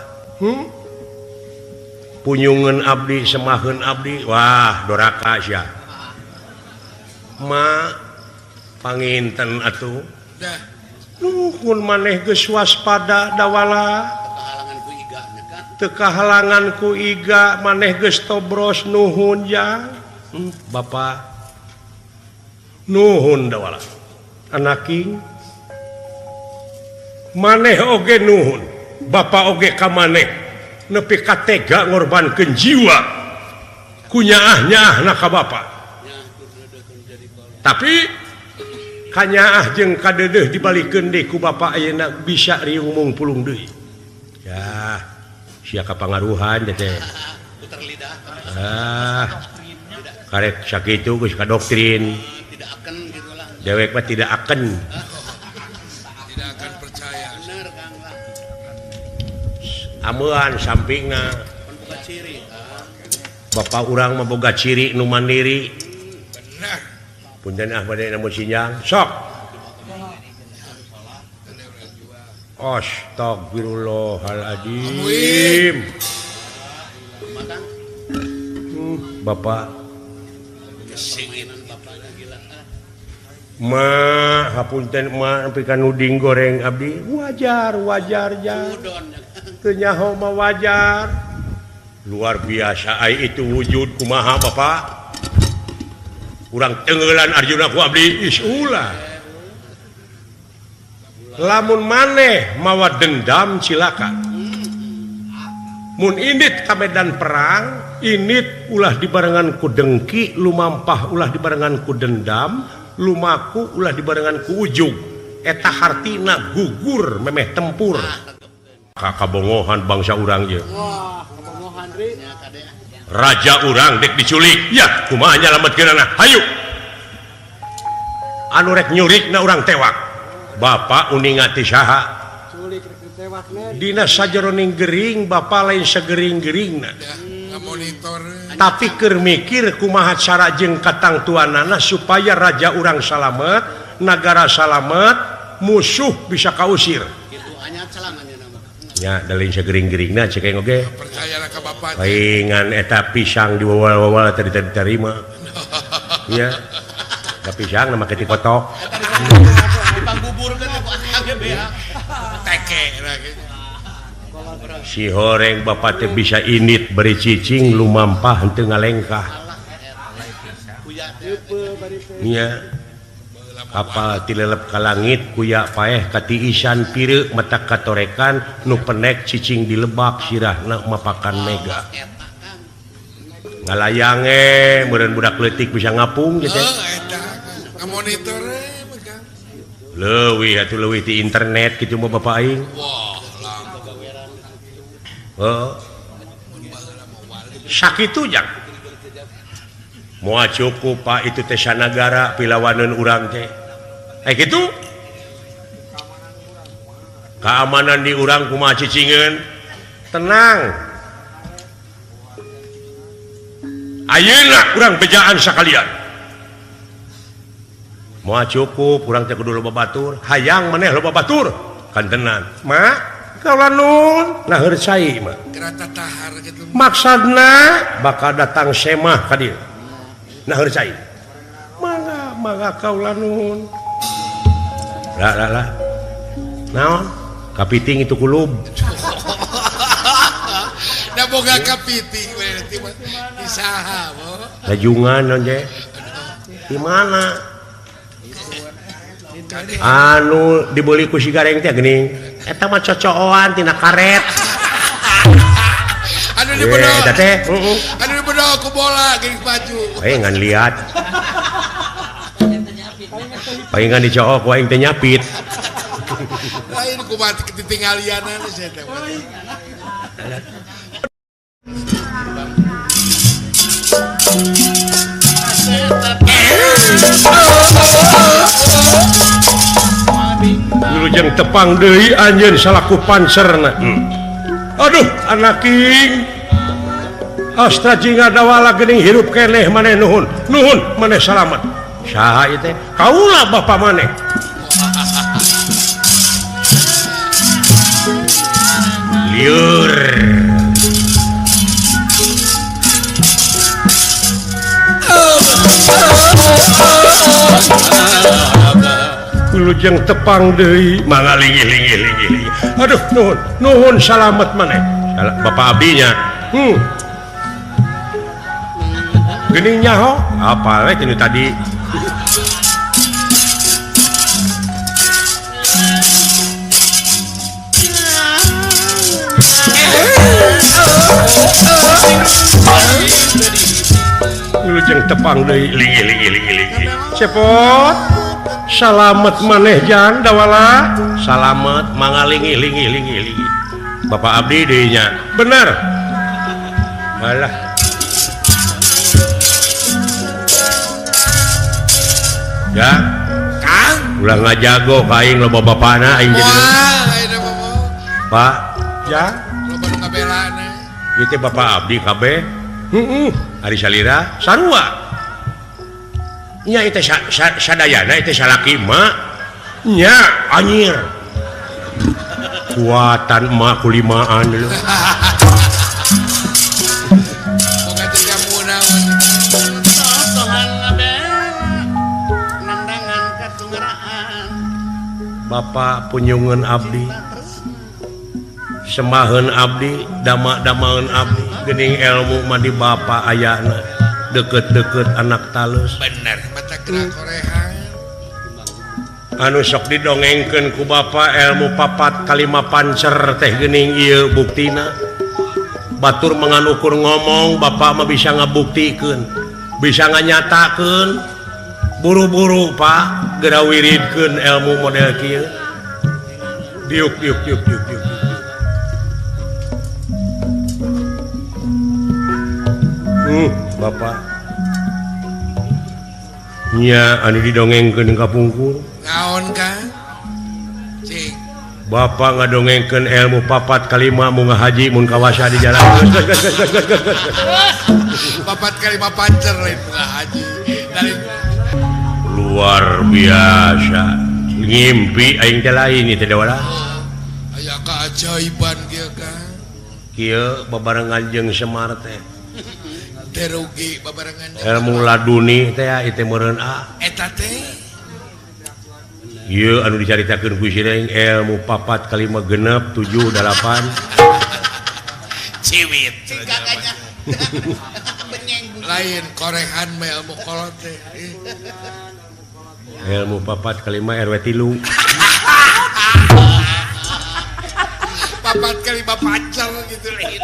Punyungeun abdi, semaheun abdi, wah doraka sia. Ma panginten atuh. Nuhun maneh geus waspada dawala. Teu kahalangan ku iga maneh geus tobros nuhun jang. Bapak nuhun dawala. Anaking maneh oge nuhun. Bapak oge ka maneh nepi ka tega ngorbankeun jiwa ku nyaah-nyaahna ka bapak. Tapi kanyaah jeung kadeudeuh dibalikeun deui ku bapak ayeuna bisa riung mungpulung deui. Ya, sia kapangaruhan teh. Ah. Karek sakitu geus ka doktrin. Tidak akan gitulah. Dewek mah tidak akan. Tidak akan percaya. Bener Kang lah. Amean sampingna. Boga ciri. Bapak urang mah boga ciri nu mandiri. Bener. Punten ah bade namun sinyang. Sok. Astagfirullahaladzim. Bapak ma hapunten ma nepi ka nuding goreng abdi wajar wajar ja. Teu nyaho mah wajar. Luar biasa ai itu wujud kumaha Bapak. Urang tenggelan Arjuna ku abdi is ulah. Lamun maneh mawa dendam cilaka. Mun indit ka medan perang, indit ulah dibarengan ku dengki, lumampah ulah dibarengan ku dendam, lumaku ulah dibarengan ku ujug. Eta hartina gugur memeh tempur. Kabongohan bangsa urang ieu. Raja urang dek diculik. Ya, kumaha nyalametkeunana? Hayu. Anu rek nyurikna urang tewak. Bapak uninga ti saha? Dina sajeroning gering, bapak lain segering-geringna. Tapi keur mikir kumaha cara jeung katangtuanana supaya raja urang salamet, nagara salamet, musuh bisa kausir. Ya, dalin segering-geringna cek aing oge. Percayalah ka bapak. Paingan eta pisang diwawal-wawal tadi diterima. Nya. Da pisang na make dikotok. Dipangbuburkeun ku akang ge beak. Teke. Si horeng bapak teh bisa init beri cicing lumampah henteu ngalengkah. Nya. Kapal tilelep ka langit kuya paeh katiisan pireuk mata katorekan nu penek cicing dilebak sirahna mapakan mega. Ngalayang meureun budak leutik bisa ngapung gitu. Ngamonitor leuwih atuh leuwih ti internet kitu mah bapak aing. Heuh. Sakitu jang. Moal cukup Pak itu teh sanagara pilawaneun urang teh. Kitu? Keamanan di urang kumaha cicingeun? Tenang. Ayeuna urang bejaan sakalian. Moal cukup urang teh kudu loba batur, hayang maneh loba batur. Kantenan. Ma, Kaula nuhun naheur cai mah. Maksudna bakal datang semah ka dieu. Naheur cai. Mangga mangga kaula nuhun. Lah lah lah. Naon? Kapiting itu kulub. Da boga kapiting we di saha bo. Lajungan naon je? Di mana? Anu dibeli ku si gareng teh geuning. Eta mah cocooan tina karet. Anu dibedol. Eta teh, heeh. Anu dibedol ku bola geuning maju. Eh ngan liat. Palingan dicook ku aing teh nyapit. Lain kumaha ketinggalianan sia teh. Wilujeng tepang deui anjeun salaku pancerna. Aduh anak king. Astra jinga dawala geuning hirup keneh maneh nuhun. Nuhun maneh salamet. Saha ieu teh? Kaula bapa maneh. Liur. Wilujeng tepang deui mangga linggih linggih linggih. Aduh nuhun nuhun salamet maneh. Bapak abdinya. Geuning nyaho apa we tinu tadi. Wilujeng tepang deui linggih linggih linggih linggih. Cepot. Salamet maneh jang dawala. Salamet mangga linggih linggih linggih linggih. Bapak abdi deui nya. Bener. Alah. Ya. Kang, ulah ngajago ka aing loba bapana aing jadi. Wah, ayeuna mah. Pak, ya. Loba nu ngabelana. Ieu teh bapak abdi kabeh. Heeh. Ari salira sarua. Nya ieu teh sadayana ieu teh salaki emak. Nya anjir. Kuatan emak kulimaan lho. Boga teh jamuna mah. Bapak punyungan abdi semaheun abdi dama-damaeun abdi geuning ilmu mah di bapa ayana deket-deket anak talus bener mata gerak korehan anu sok didongengkeun ku bapa ilmu papat kalima pancer teh geuning ieu buktina batur menganukur ngomong bapa mah bisa ngabuktikeun bisa nganyatakeun buru-buru Pak geura wiridkeun ilmu model kieu diuk diuk diuk diuk diuk. Bapak nya anu didongengkeun ka pungkur naon Kang cing Bapak ngadongengkeun ilmu papat kalima mun ngahaji mun kawasa di jalan. Papat kalima pancer lain mun ngahaji dari luar biasa ngimpi aing teh lain ieu teh dawala. Aya keajaiban kieu Kang. Kieu babarengan jeung Semar teh. Teu rugi babarengan ilmu laduni teh ieu teh meureun a. Eta teh ieu anu dicaritakeun ku sireng ilmu papat kalima genep 7 8 ciwit. Lain korehan mah ilmu kolot teh. Ilmu papat kalima RW 3. Papat kalima pacar gitu lain.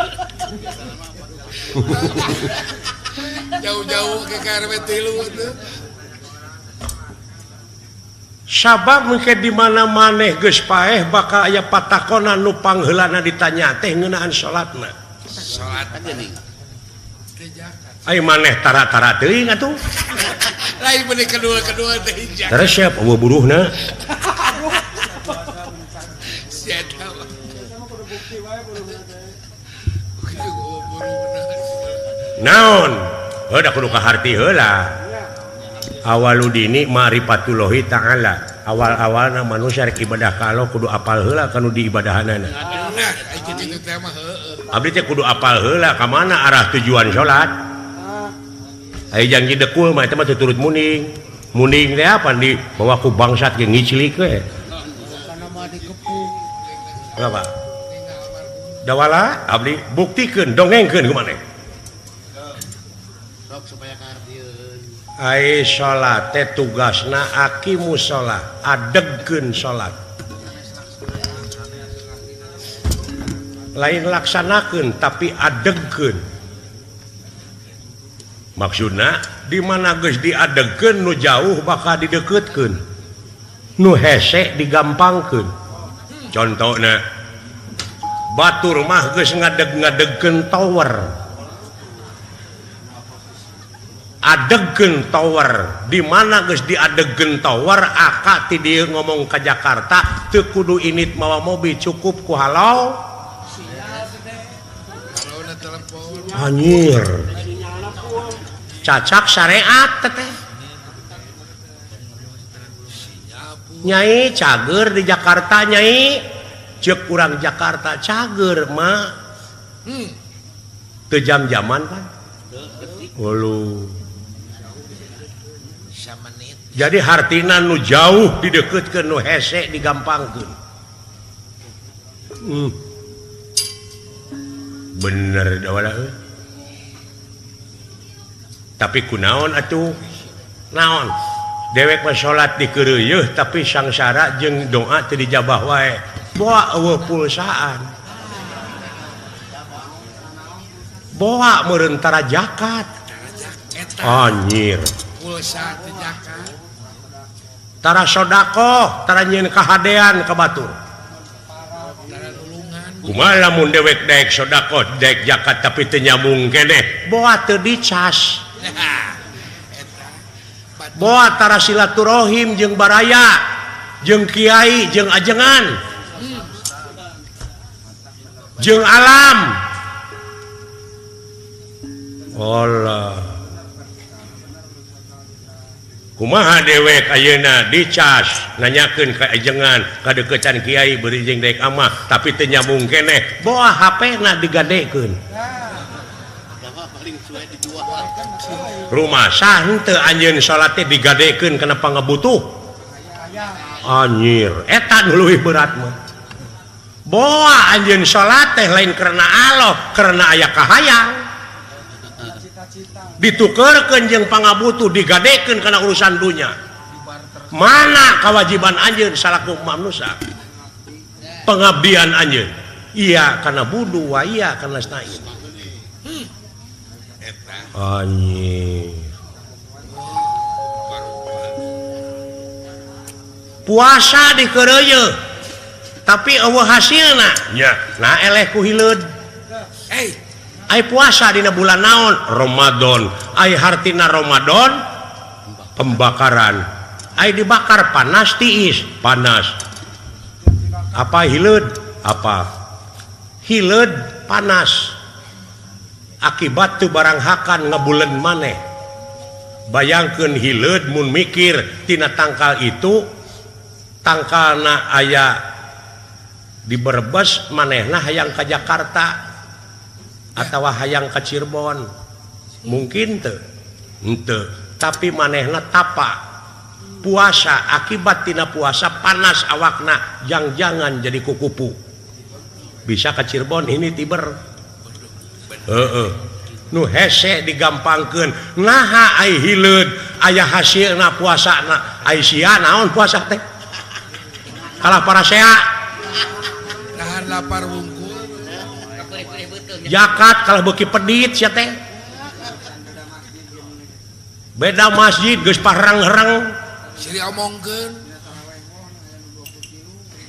Jauh-jauh ke RW 3 itu. Sabab mungkin di mana maneh geus paeh bakal aya patakonan nu pangheulana ditanya teh ngeunaan salatna. Salat geuning. Ai maneh tara-tara teuing atuh. Lain bener kedua-kedua teh hijak. Terus siap eueuh buruhna. Sia eta. Naon? Heuh da kudu kaharti heula. Awaludini ma'rifatullahi ta'ala. Awal-awalna manusia rek ibadah ka Allah kudu apal heula kanu diibadahanana. Bener, ai kitu teh mah heueuh. Abdi teh kudu apal heula ka mana arah tujuan salat. Ai janji dekul mah eta mah teu turut muning. Muning teh apa di bawa ku bangsat ge ngiclik we. Apa? Dawala abdi buktikeun dongengkeun ku maneh. Sok supaya kahartieun. Ai salat teh tugasna aqimus shalah, adegkeun salat. Lain laksanakeun tapi adegkeun. Maksudna di mana geus diadegkeun nu jauh bakal dideukeutkeun. Nu hese digampangkeun. Contohna batur mah geus ngadeg-ngadegkeun tower. Adegkeun tower di mana geus diadegkeun tower aka ti dieu ngomong ka Jakarta teu kudu init mawa mobil cukup ku halau. Anjir. Cacak syariat teteh. Nyai cager di Jakarta nyai. Ceuk urang Jakarta cager mah. Teu jam-jaman kan. Ulu. Jadi hartina nu jauh dideukeutkeun nu hese digampangkeun. Bener dawala euy. Tapi kunaon atuh? Naon? Dewek mah salat dikeureuyeut tapi sangsara jeung doa teu dijabah wae. Boa eueuh pulsaan. Boa meureun tara zakat. Anjir. Pulsa teu zakat. Tara sedekah, tara nyieun kahadean ka batur. Kumaha lamun dewek daek sedekah, daek zakat tapi teu nyambung keneh, boa teu dicas. Boa tara silaturahim jeung baraya, jeung kiai, jeung ajengan, jeung alam. Allah. Kumaha dewek ayeuna dicas nanyakeun ka ajengan kadeukeutan kiai beureum jeung daek amah tapi teu nyambung keneh, boa HP-na digadekeun. Rumah sah henteu anjeun salat teh digadekeun kana pangabutuh. Anjir, eta nu leuwih berat mah. Boa anjeun salat teh lain karena Allah, karena aya kahayang. Ditukerkeun jeung pangabutuh digadekeun kana urusan dunya. Mana kewajiban anjeun salaku manusia? Pengabdian anjeun. Iya kana budu wa iya kana stain. Anjir. Puasa dikeureuyeut tapi eueuh hasilna. Nya, nah eleh ku hileud. Ai puasa dina bulan naon? Ramadan. Ai hartina Ramadan pembakaran. Ai dibakar panas tiis, panas. Apa hileud? Apa? Hileud panas. Akibat tu barang hakan ngebulen maneh. Bayangkeun hileud mun mikir tina tangkal itu tangkalna aya di Brebes manehna hayang ka Jakarta atawa hayang ka Cirebon. Mungkin teu? Henteu. Tapi manehna tapa puasa akibat tina puasa panas awakna jang-jangan jadi kukupu. Bisa ka Cirebon ini tiber. Heeh. Nu hese digampangkeun. Naha ai hileud aya hasilna puasana. Ai sia naon puasa teh? Kalah parasea. Nahan lapar wungkul. Zakat kalah beuki pedit sia teh. Beda masjid geus parang-herang. Siri omongkeun.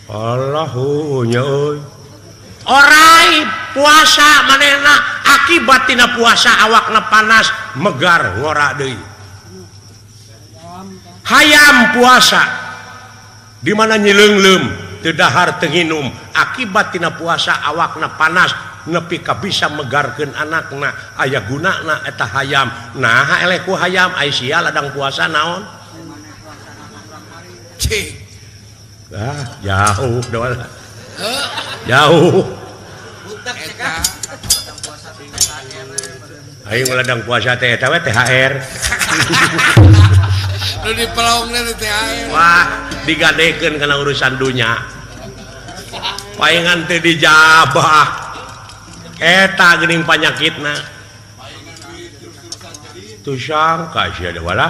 Allahu nya euy. Orai puasa manehna akibat tina puasa awakna panas megar ngora deui. Hayam puasa di mana nyileungleum teu dahar teu nginum akibat tina puasa awakna panas nepi ka bisa megarkeun anakna aya gunana eta hayam. Nah eleh ku hayam ai sia ladang puasa naon? Cing. Ah jauh doa. Jauh. Aing ladang puasa teh eta we THR. Nu dipelongna teh THR. Wah, digadekeun kana urusan dunya. Paingan teh dijabah. Eta geuning panyakitna. Tuh sangka sia wala.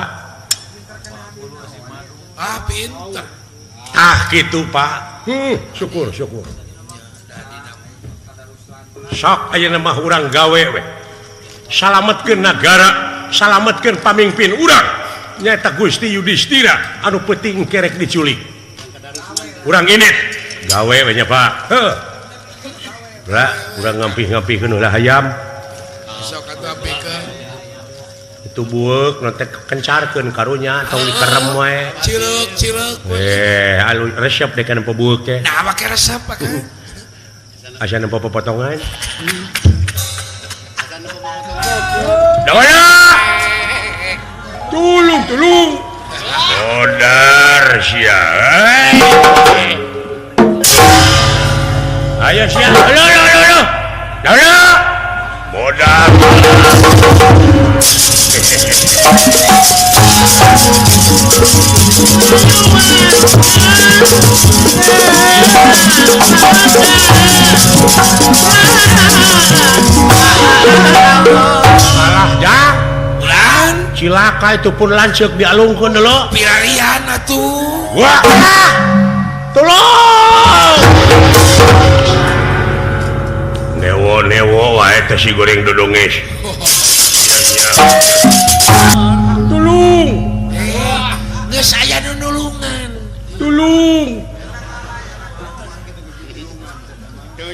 Ah, pinter. Ah, kitu Pak. Syukur, syukur. Sok ayeuna mah urang gawe we. Salametkeun nagara, salametkeun pamimpin urang. Nyaeta Gusti Yudhistira anu peuting kerek diculik. Urang ini gawe we nya Pak. Heuh. Lah, urang ngampih-ngampihkeun heula hayam. Sok atuh apikeun. Itu bueuk nu teh kencarkeun karunya tong dikerem we. Cileuk, cileuk. Alu resep deh kana bueuk teh. Nah, make resep Pak. Asa nempo potongan. Dawaya! Tulung, tulung. Modar sia. Ayo sia. Lo lo lo lo. Dawaya! Modar. Alah dah. Ulan cilaka itu pun lanceuk dialungkeun dulu. Pirarian atuh. Wah. Tolong. Newo-newo wae teh si goreng dodonges. Tulung. Geus aya nu nulungan. Tulung.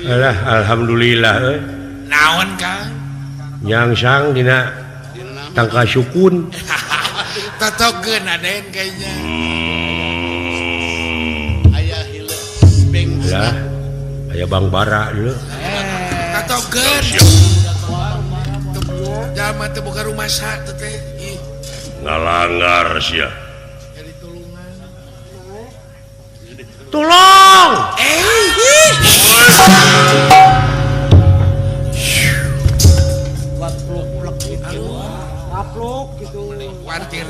Alah alhamdulillah euy. Naon Kang? Nyangsang dina tangka sukun. Totokeun aden kayaknya. Aya hileuk beng. Lah, aya Bang Bara dulu. Totokeun. Jalma teh boga rumah sa teh. Ih. Ngalanggar sia. Jadi tulungan. Tolong. Buat pluk-pluk gitu. Ngapluk gitu. Kuatir.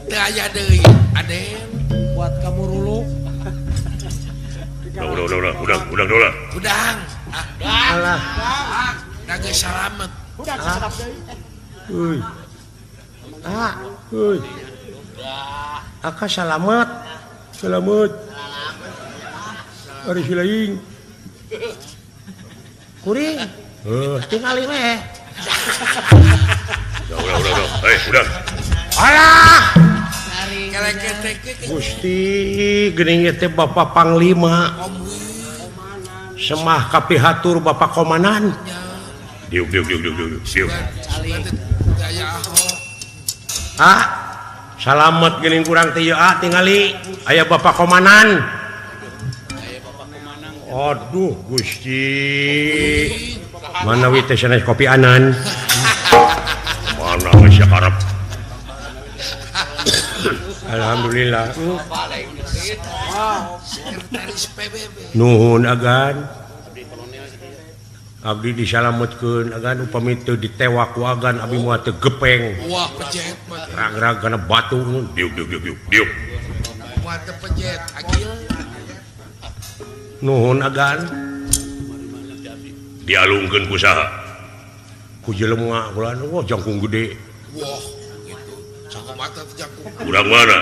Teu aya deui, Aden. Buat kamu ruluk. Udah, udah, udah, udah, udah, udah. Udang. Alah. Da geus salamet. Udah sedap deui. Euy. Ah, euy. Aka salamet. Selamat. Ari si lain. Kuring. Heuh, tingali we. Udah, udah, udah, udah. Hei, udah. Alah. Gusti geuning ieu teh Bapak Panglima. Semah kapihatur Bapak Komandan. Diuk, diuk, diuk, diuk, diuk, diuk. Ah, salamet geuning kurang teh ieu ah tingali aya Bapak Komandan. Aduh Gusti. Manawi teh sanes kopi anan. Mana geus karep. Alhamdulillah. Nuhun agan. Abdi disalametkeun agan upami teu ditewak ku agan abdi moal teu gepeng. Wah pejet mah. Rag-rag kana batu. Diuk diuk diuk diuk diuk. Moal teu pejet agil. Nuhun agan. Dialungkeun ku saha? Ku jelema kula wah jangkung gede. Wah gitu. Sakumaha teh jangkung. Urang mana?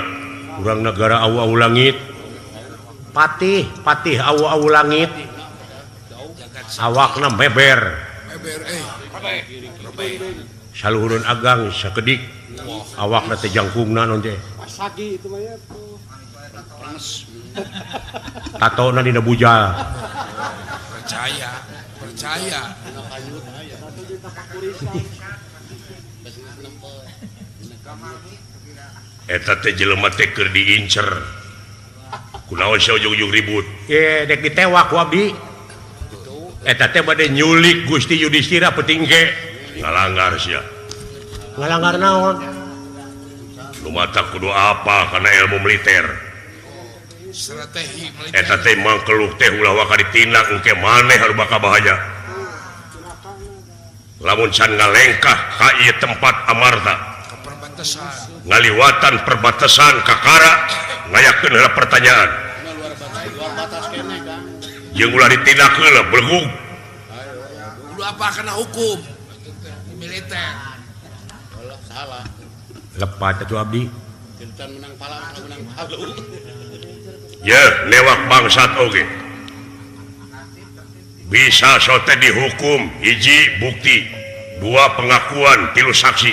Urang negara awu-awu langit. Patih, patih awu-awu langit. Awakna beber. Beber eh. Saluhureun agang sakedik. Awakna teh jangkungna naon teh. Pasagi itu mah ya. Tatona dina bujal. Percaya, percaya. Eta teh jelema teh keur diincer. Kunaon sia ujug-ujug ribut? Ye, dek ditewak ku abdi. Eta teh bade nyulik Gusti Yudhistira peuting ge. Ngalanggar sia. Ngalanggar naon? Nu mata kudu apa kana ilmu militer. Strategi Eta teh mangkeluk teh ulah waka ditindak engke maneh anu bakal bahaya. Lamun can ngalengkah ka ieu tempat Amarta. Ke perbatasan. Ngaliwatan perbatasan kakara ngayakeun heula pertanyaan. Luar batas keneh Kang. Jeung ulah ditindak heula belegug. Kudu apa kena hukum militer. Salah. Lepat atuh abdi. Gentan menang pala, menang palu. Ye, newak bangsat oge. Bisa sote dihukum hiji bukti, dua pengakuan, tilu saksi.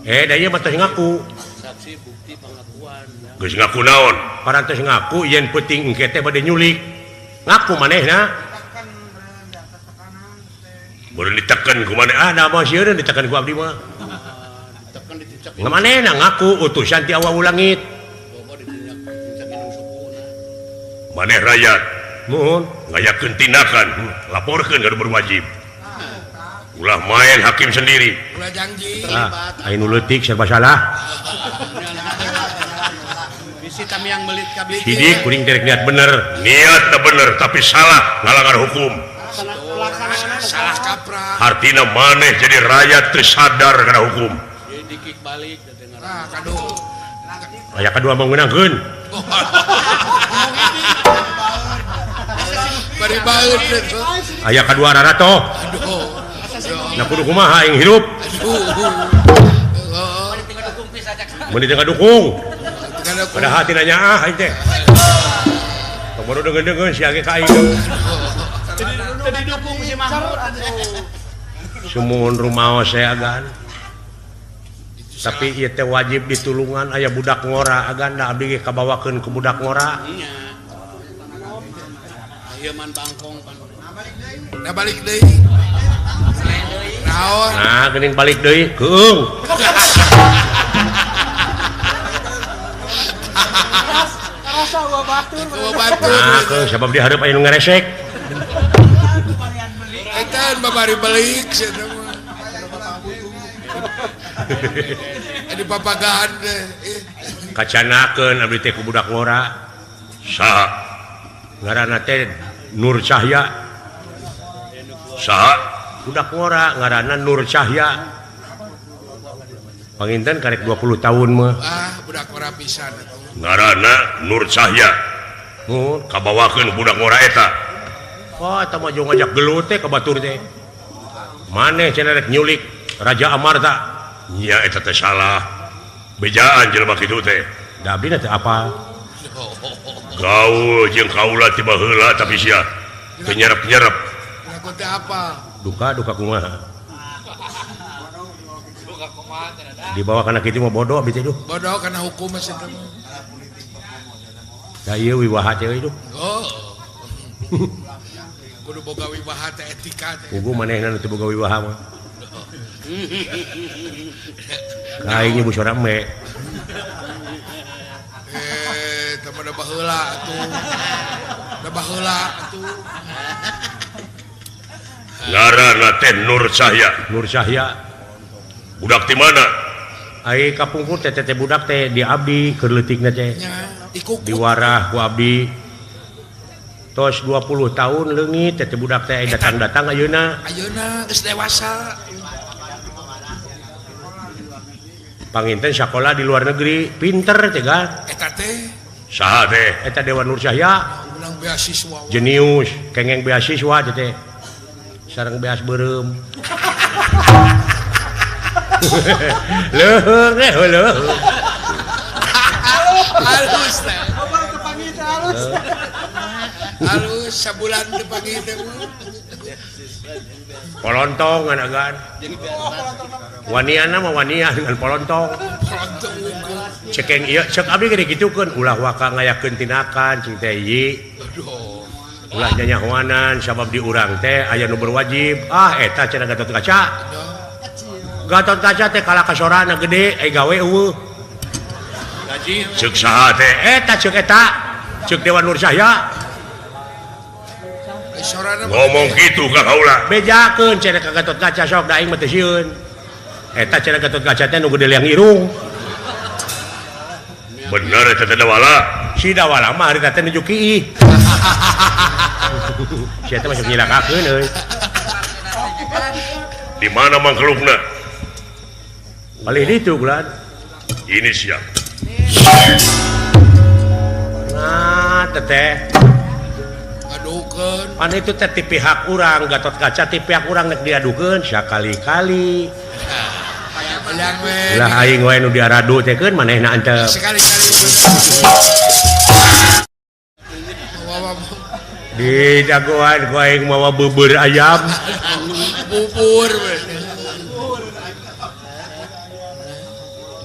Da ieu mah teh ngaku. Saksi bukti pengakuan. Geus ngaku naon? Parantos ngaku yen peuting engke teh bade nyulik. Ngaku manehna. Baru diteken ku maneh. Ah, da mah sieun diteken ku abdi mah. Manehna ngaku utusan ti awal langit. Maneh rakyat Nuhun ngayakeun tindakan, laporkeun ka nu berwajib. Ulah main hakim sendiri. Ulah janji. Ah, aya nu leutik serba salah. Bisi tamiang belit ka biji. Sidik kuring teh niat bener. Niatna bener tapi salah ngalanggar hukum. Salah kaprah. Artina maneh jadi rakyat teu sadar kana hukum. Dikik balik nah, kadu. Aya kadua mengeunangkeun. Bari baeud Aya kadua rarato. Aduh. Nah kudu kumaha aing hirup. Mun teu ngadukung. Padahal tina nyaah aing teh. Tong baru deungeun-deungeun sia ge ka aing. Teu didukung si Mahmud. Sumuhun rumaos saya agan. Tapi ieu teh wajib ditulungan aya budak ngora agan da abdi ge kabawakeun ku budak ngora. Ieu man bangkong pan. Da balik deui. Naon? Nah, geuning balik deui. Keung. Karasa eueuh batur. Nah, keung sabab di hareup aya nu ngaresek. Eta babari balik sia mah. Di papagaan teh. Kacanakeun abdi teh ku budak ngora. Saha? Ngaranna teh Nur Cahya. Saha? Budak ngora ngaranna Nur Cahya. Panginten karek 20 tahun mah. Ah, budak ngora pisan atuh. Ngaranna Nur Cahya. Nuhun. Kabawakeun budak ngora eta. Wah, eta mah jeung ngajak gelut teh ka batur teh. Maneh cenah rek nyulik Raja Amarta. Nya eta teh salah. Bejaan jelema kitu teh. Da abdi teh apa? Gaul jeung kaula ti baheula tapi sia teu nyerep-nyerep. Ngaku teh apa? Duka duka kumaha? Dibawa kana kitu mah bodoh abdi teh duh. Bodoh kana hukum mah sia mah. Da ieu wiwaha teh euy duh. Oh. Kudu boga wiwaha teh etika teh. Puguh manehna nu teu boga wiwaha mah. Aing nyebut suara me. Teh mah da baheula atuh. Da baheula atuh. Ngaranna teh Nur Cahya. Nur Cahya. Budak ti mana? Ai kapungkur teh teh budak teh di abdi keur leutikna teh. Diwarah ku abdi. Tos 20 tahun leungit teh budak teh datang-datang ayeuna. Ayeuna geus dewasa. Panginten sakola di luar negeri, pinter teh ga. Eta teh saha teh? Eta Dewa Nur Cahya. Menang beasiswa. Jenius, kengeng beasiswa teh teh. Sareng beas beureum. Leuheung teh leuheung. Halus teh. Halus. Halus sabulan teh pagi teh. Polontong agan. Waniana mah wanian dengan polontong. Cekeng ieu cek abdi gede kitukeun ulah waka ngayakeun tindakan cing teh ieu. Ulah nyanyahoanan sabab di urang teh aya nu berwajib. Ah eta cenah Gatot Kaca. Gatot Kaca teh kalah kasorana gede ai gawe eueuh. Gaji ceuk saha teh? Eta ceuk eta. Ceuk Dewan Nur Cahya. Ngomong gitu ka kaula. Bejakeun cenah ka Gatot Kaca sok da aing mah teu sieun. Eta cenah Gatot Kaca teh nu gede liang irung. Bener eta teh wala. Si Dawala mah harita teh nuju kiih. Sia teh masuk nyilakakeun euy. Di mana mangkelukna? Palih ditu gulan. Ini siap. Nah, teteh. Adukeun. Pan itu teh ti pihak urang, Gatot Kaca ti pihak urang nek diadukeun sakali-kali. Lah aing wae nu diaradu teh keun manehna antep. Sekali-kali. Di jagoan ku aing mawa bubur ayam. Bubur.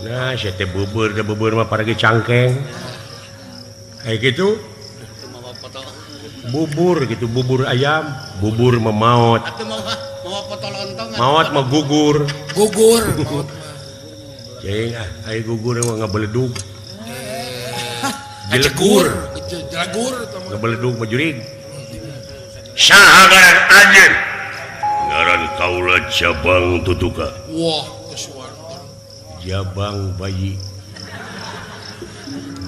Nah, sia teh bubur teh bubur mah paragi cangkeng. Kayak gitu. Bubur gitu, bubur ayam, bubur mah maot. Maot mah gugur. Gugur maot mah. Cing ah, ai gugur mah ngabeledug. Jelegur, jelegur ngabeledug mah jurig. Saha ngaran anjeun? Ngaran kaula Jabang Tutuka. Wah, kesuwarna. Jabang bayi.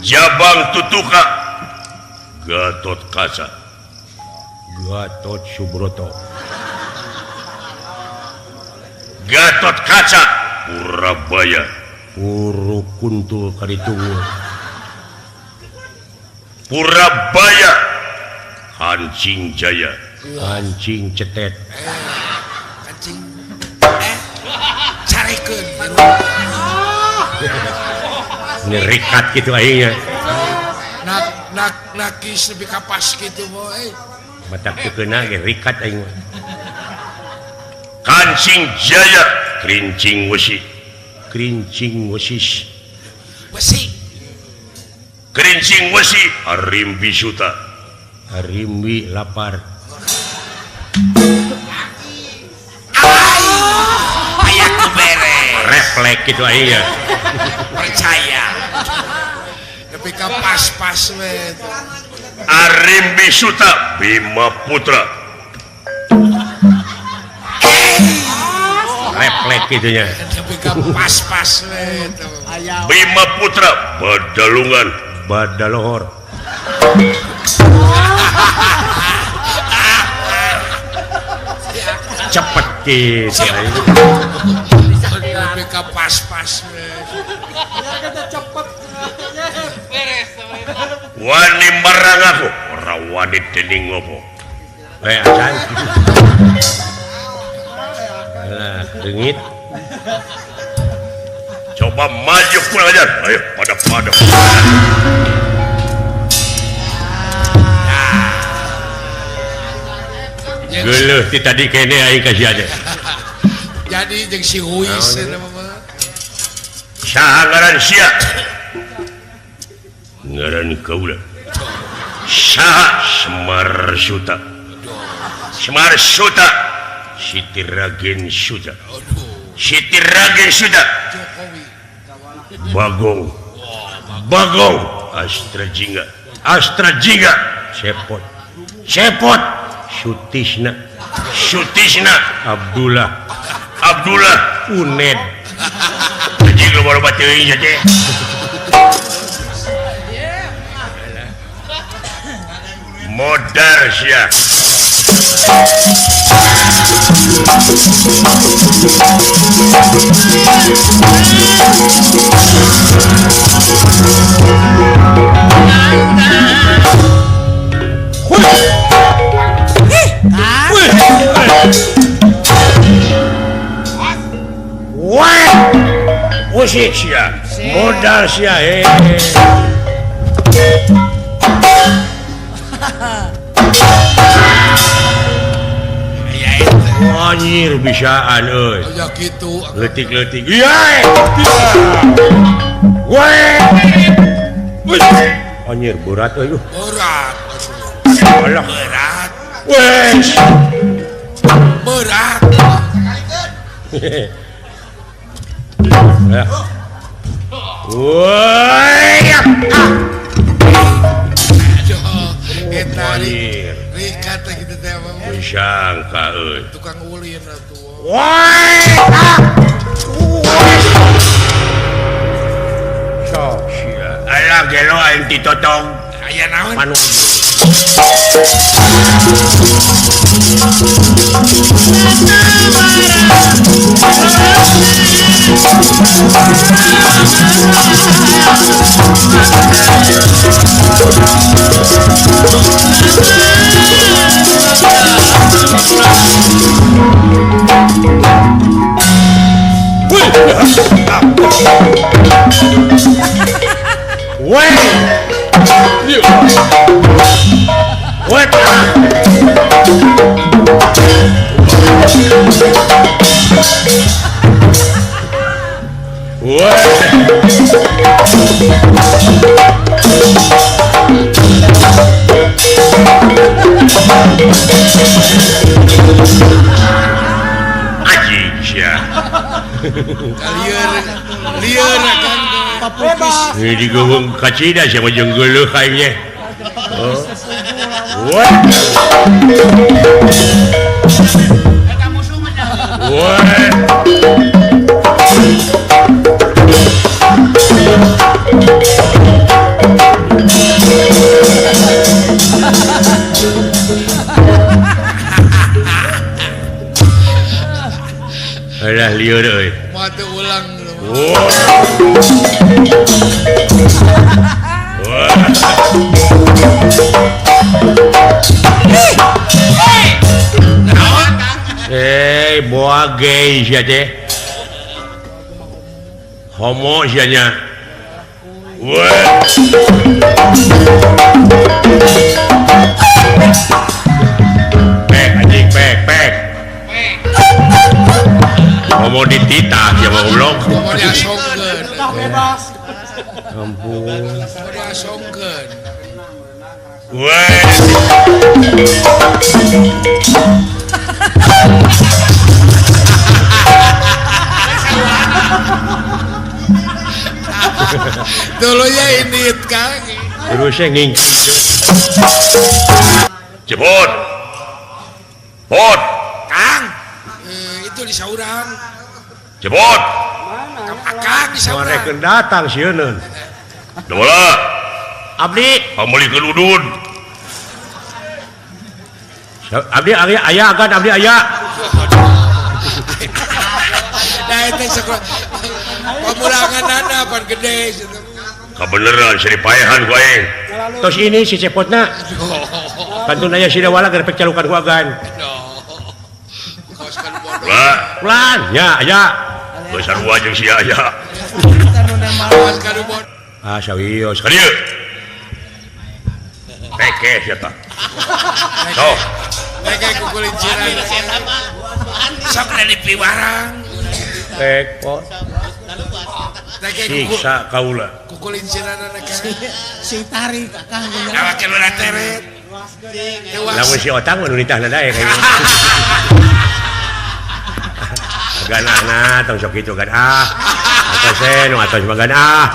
Jabang Tutuka. Gatot Kaca. Gatot Subroto. Gatot Kaca Purabaya. Puru kuntul kaditu. Purabaya. Hancing Jaya. Hancing cetet. Kancing. Carekeun. Nyerikat gitu aingnya. Nak nak nakis lebih kapas gitu boy. Batak teu keuna ge rikat aing mah. Kancing Jaya, kerincing wesi. Kerincing wesis. Besi. Kerincing wesi, Arimbi Suta. Arimbi lapar. Aya ku bere. Reflek gitu aingnya. Percaya. Tapi ka pas-pas we. Arimbi Suta Bima Putra. Reflek gitu nya. Tapi ka pas-pas we. Bima Putra Badalungan Badalohor. Cepet gitu. Tapi ka pas-pas we. Cepet. Wani marang aku ora wani dening ngopo. Acan. Alah, leungit. Coba maju kurang ajar. Ayo pada-pada. Geuleuh ti tadi kene aing ka sia teh. Jadi jeung si Huis eta mah. Saha ngaran sia? Ngaran kaula. Saha Semar Suta. Semar Suta. Siti Ragen Suta. Siti Ragen Suta. Bagong. Bagong. Astra Jingga. Astra Jingga. Cepot. Cepot. Sutisna. Sutisna. Abdullah. Abdullah. Uned. Anjing loba-loba teuing teh. Modar sia. Wah, usik sia, modal sia. Anjir bisaan euy. Ya kitu. Leutik-leutik. Iya. Weh. Anjir berat euy. Berat. Alah berat. Wes. Berat. Woi. Eta rikat gitu teh mah. Disangka euy. Tukang ulin atuh. Woi. Sok sia. Alah Gelo aing ditotong. Aya naon? Manu. What? What? Anjing sia. Lieur lieur kan bebas. Ini digeuweung kacida sia mah jeung geuleuh aing nya. What? What? Alah lieur euy. Moal teu ulang. Eh, boa gay sia teh. Homo sia nya. Wah. Pek anjing pek pek. Homo dititah sia mah goblok. Homo diasongkeun. Bebas. Ampun. Homo diasongkeun. Wah. Dulunya ini kang. Terusnya ngingking. Cepot. Pot. Kang. Itu di saurang. Cepot. Akang di saurang. Mereka datang sieun. Dola. Abdi pamulikeun udun. Abdi aya aya agan abdi aya. Nah itu sekolah pamulanganana pan gede situ. Kabeneran seri paehan ku aing. Tos ini si cepotna. Pantun aya si Dawala gerepek calukan ku agan. Lah, ulan nya aya. Geus sarua jeung sia aya. Ah sawios. Ka dieu. Peke sia tah. Sok. Peke kukulinciran. Sok da dipiwarang. Pek pot. Siksa kaula. Kukulinciran Si tarik akang. Awak nu teret. Lamun si otang mah nu nitahna daek aing. Gan ah tong sok kitu gan ah. Atos nu atos mah gan ah.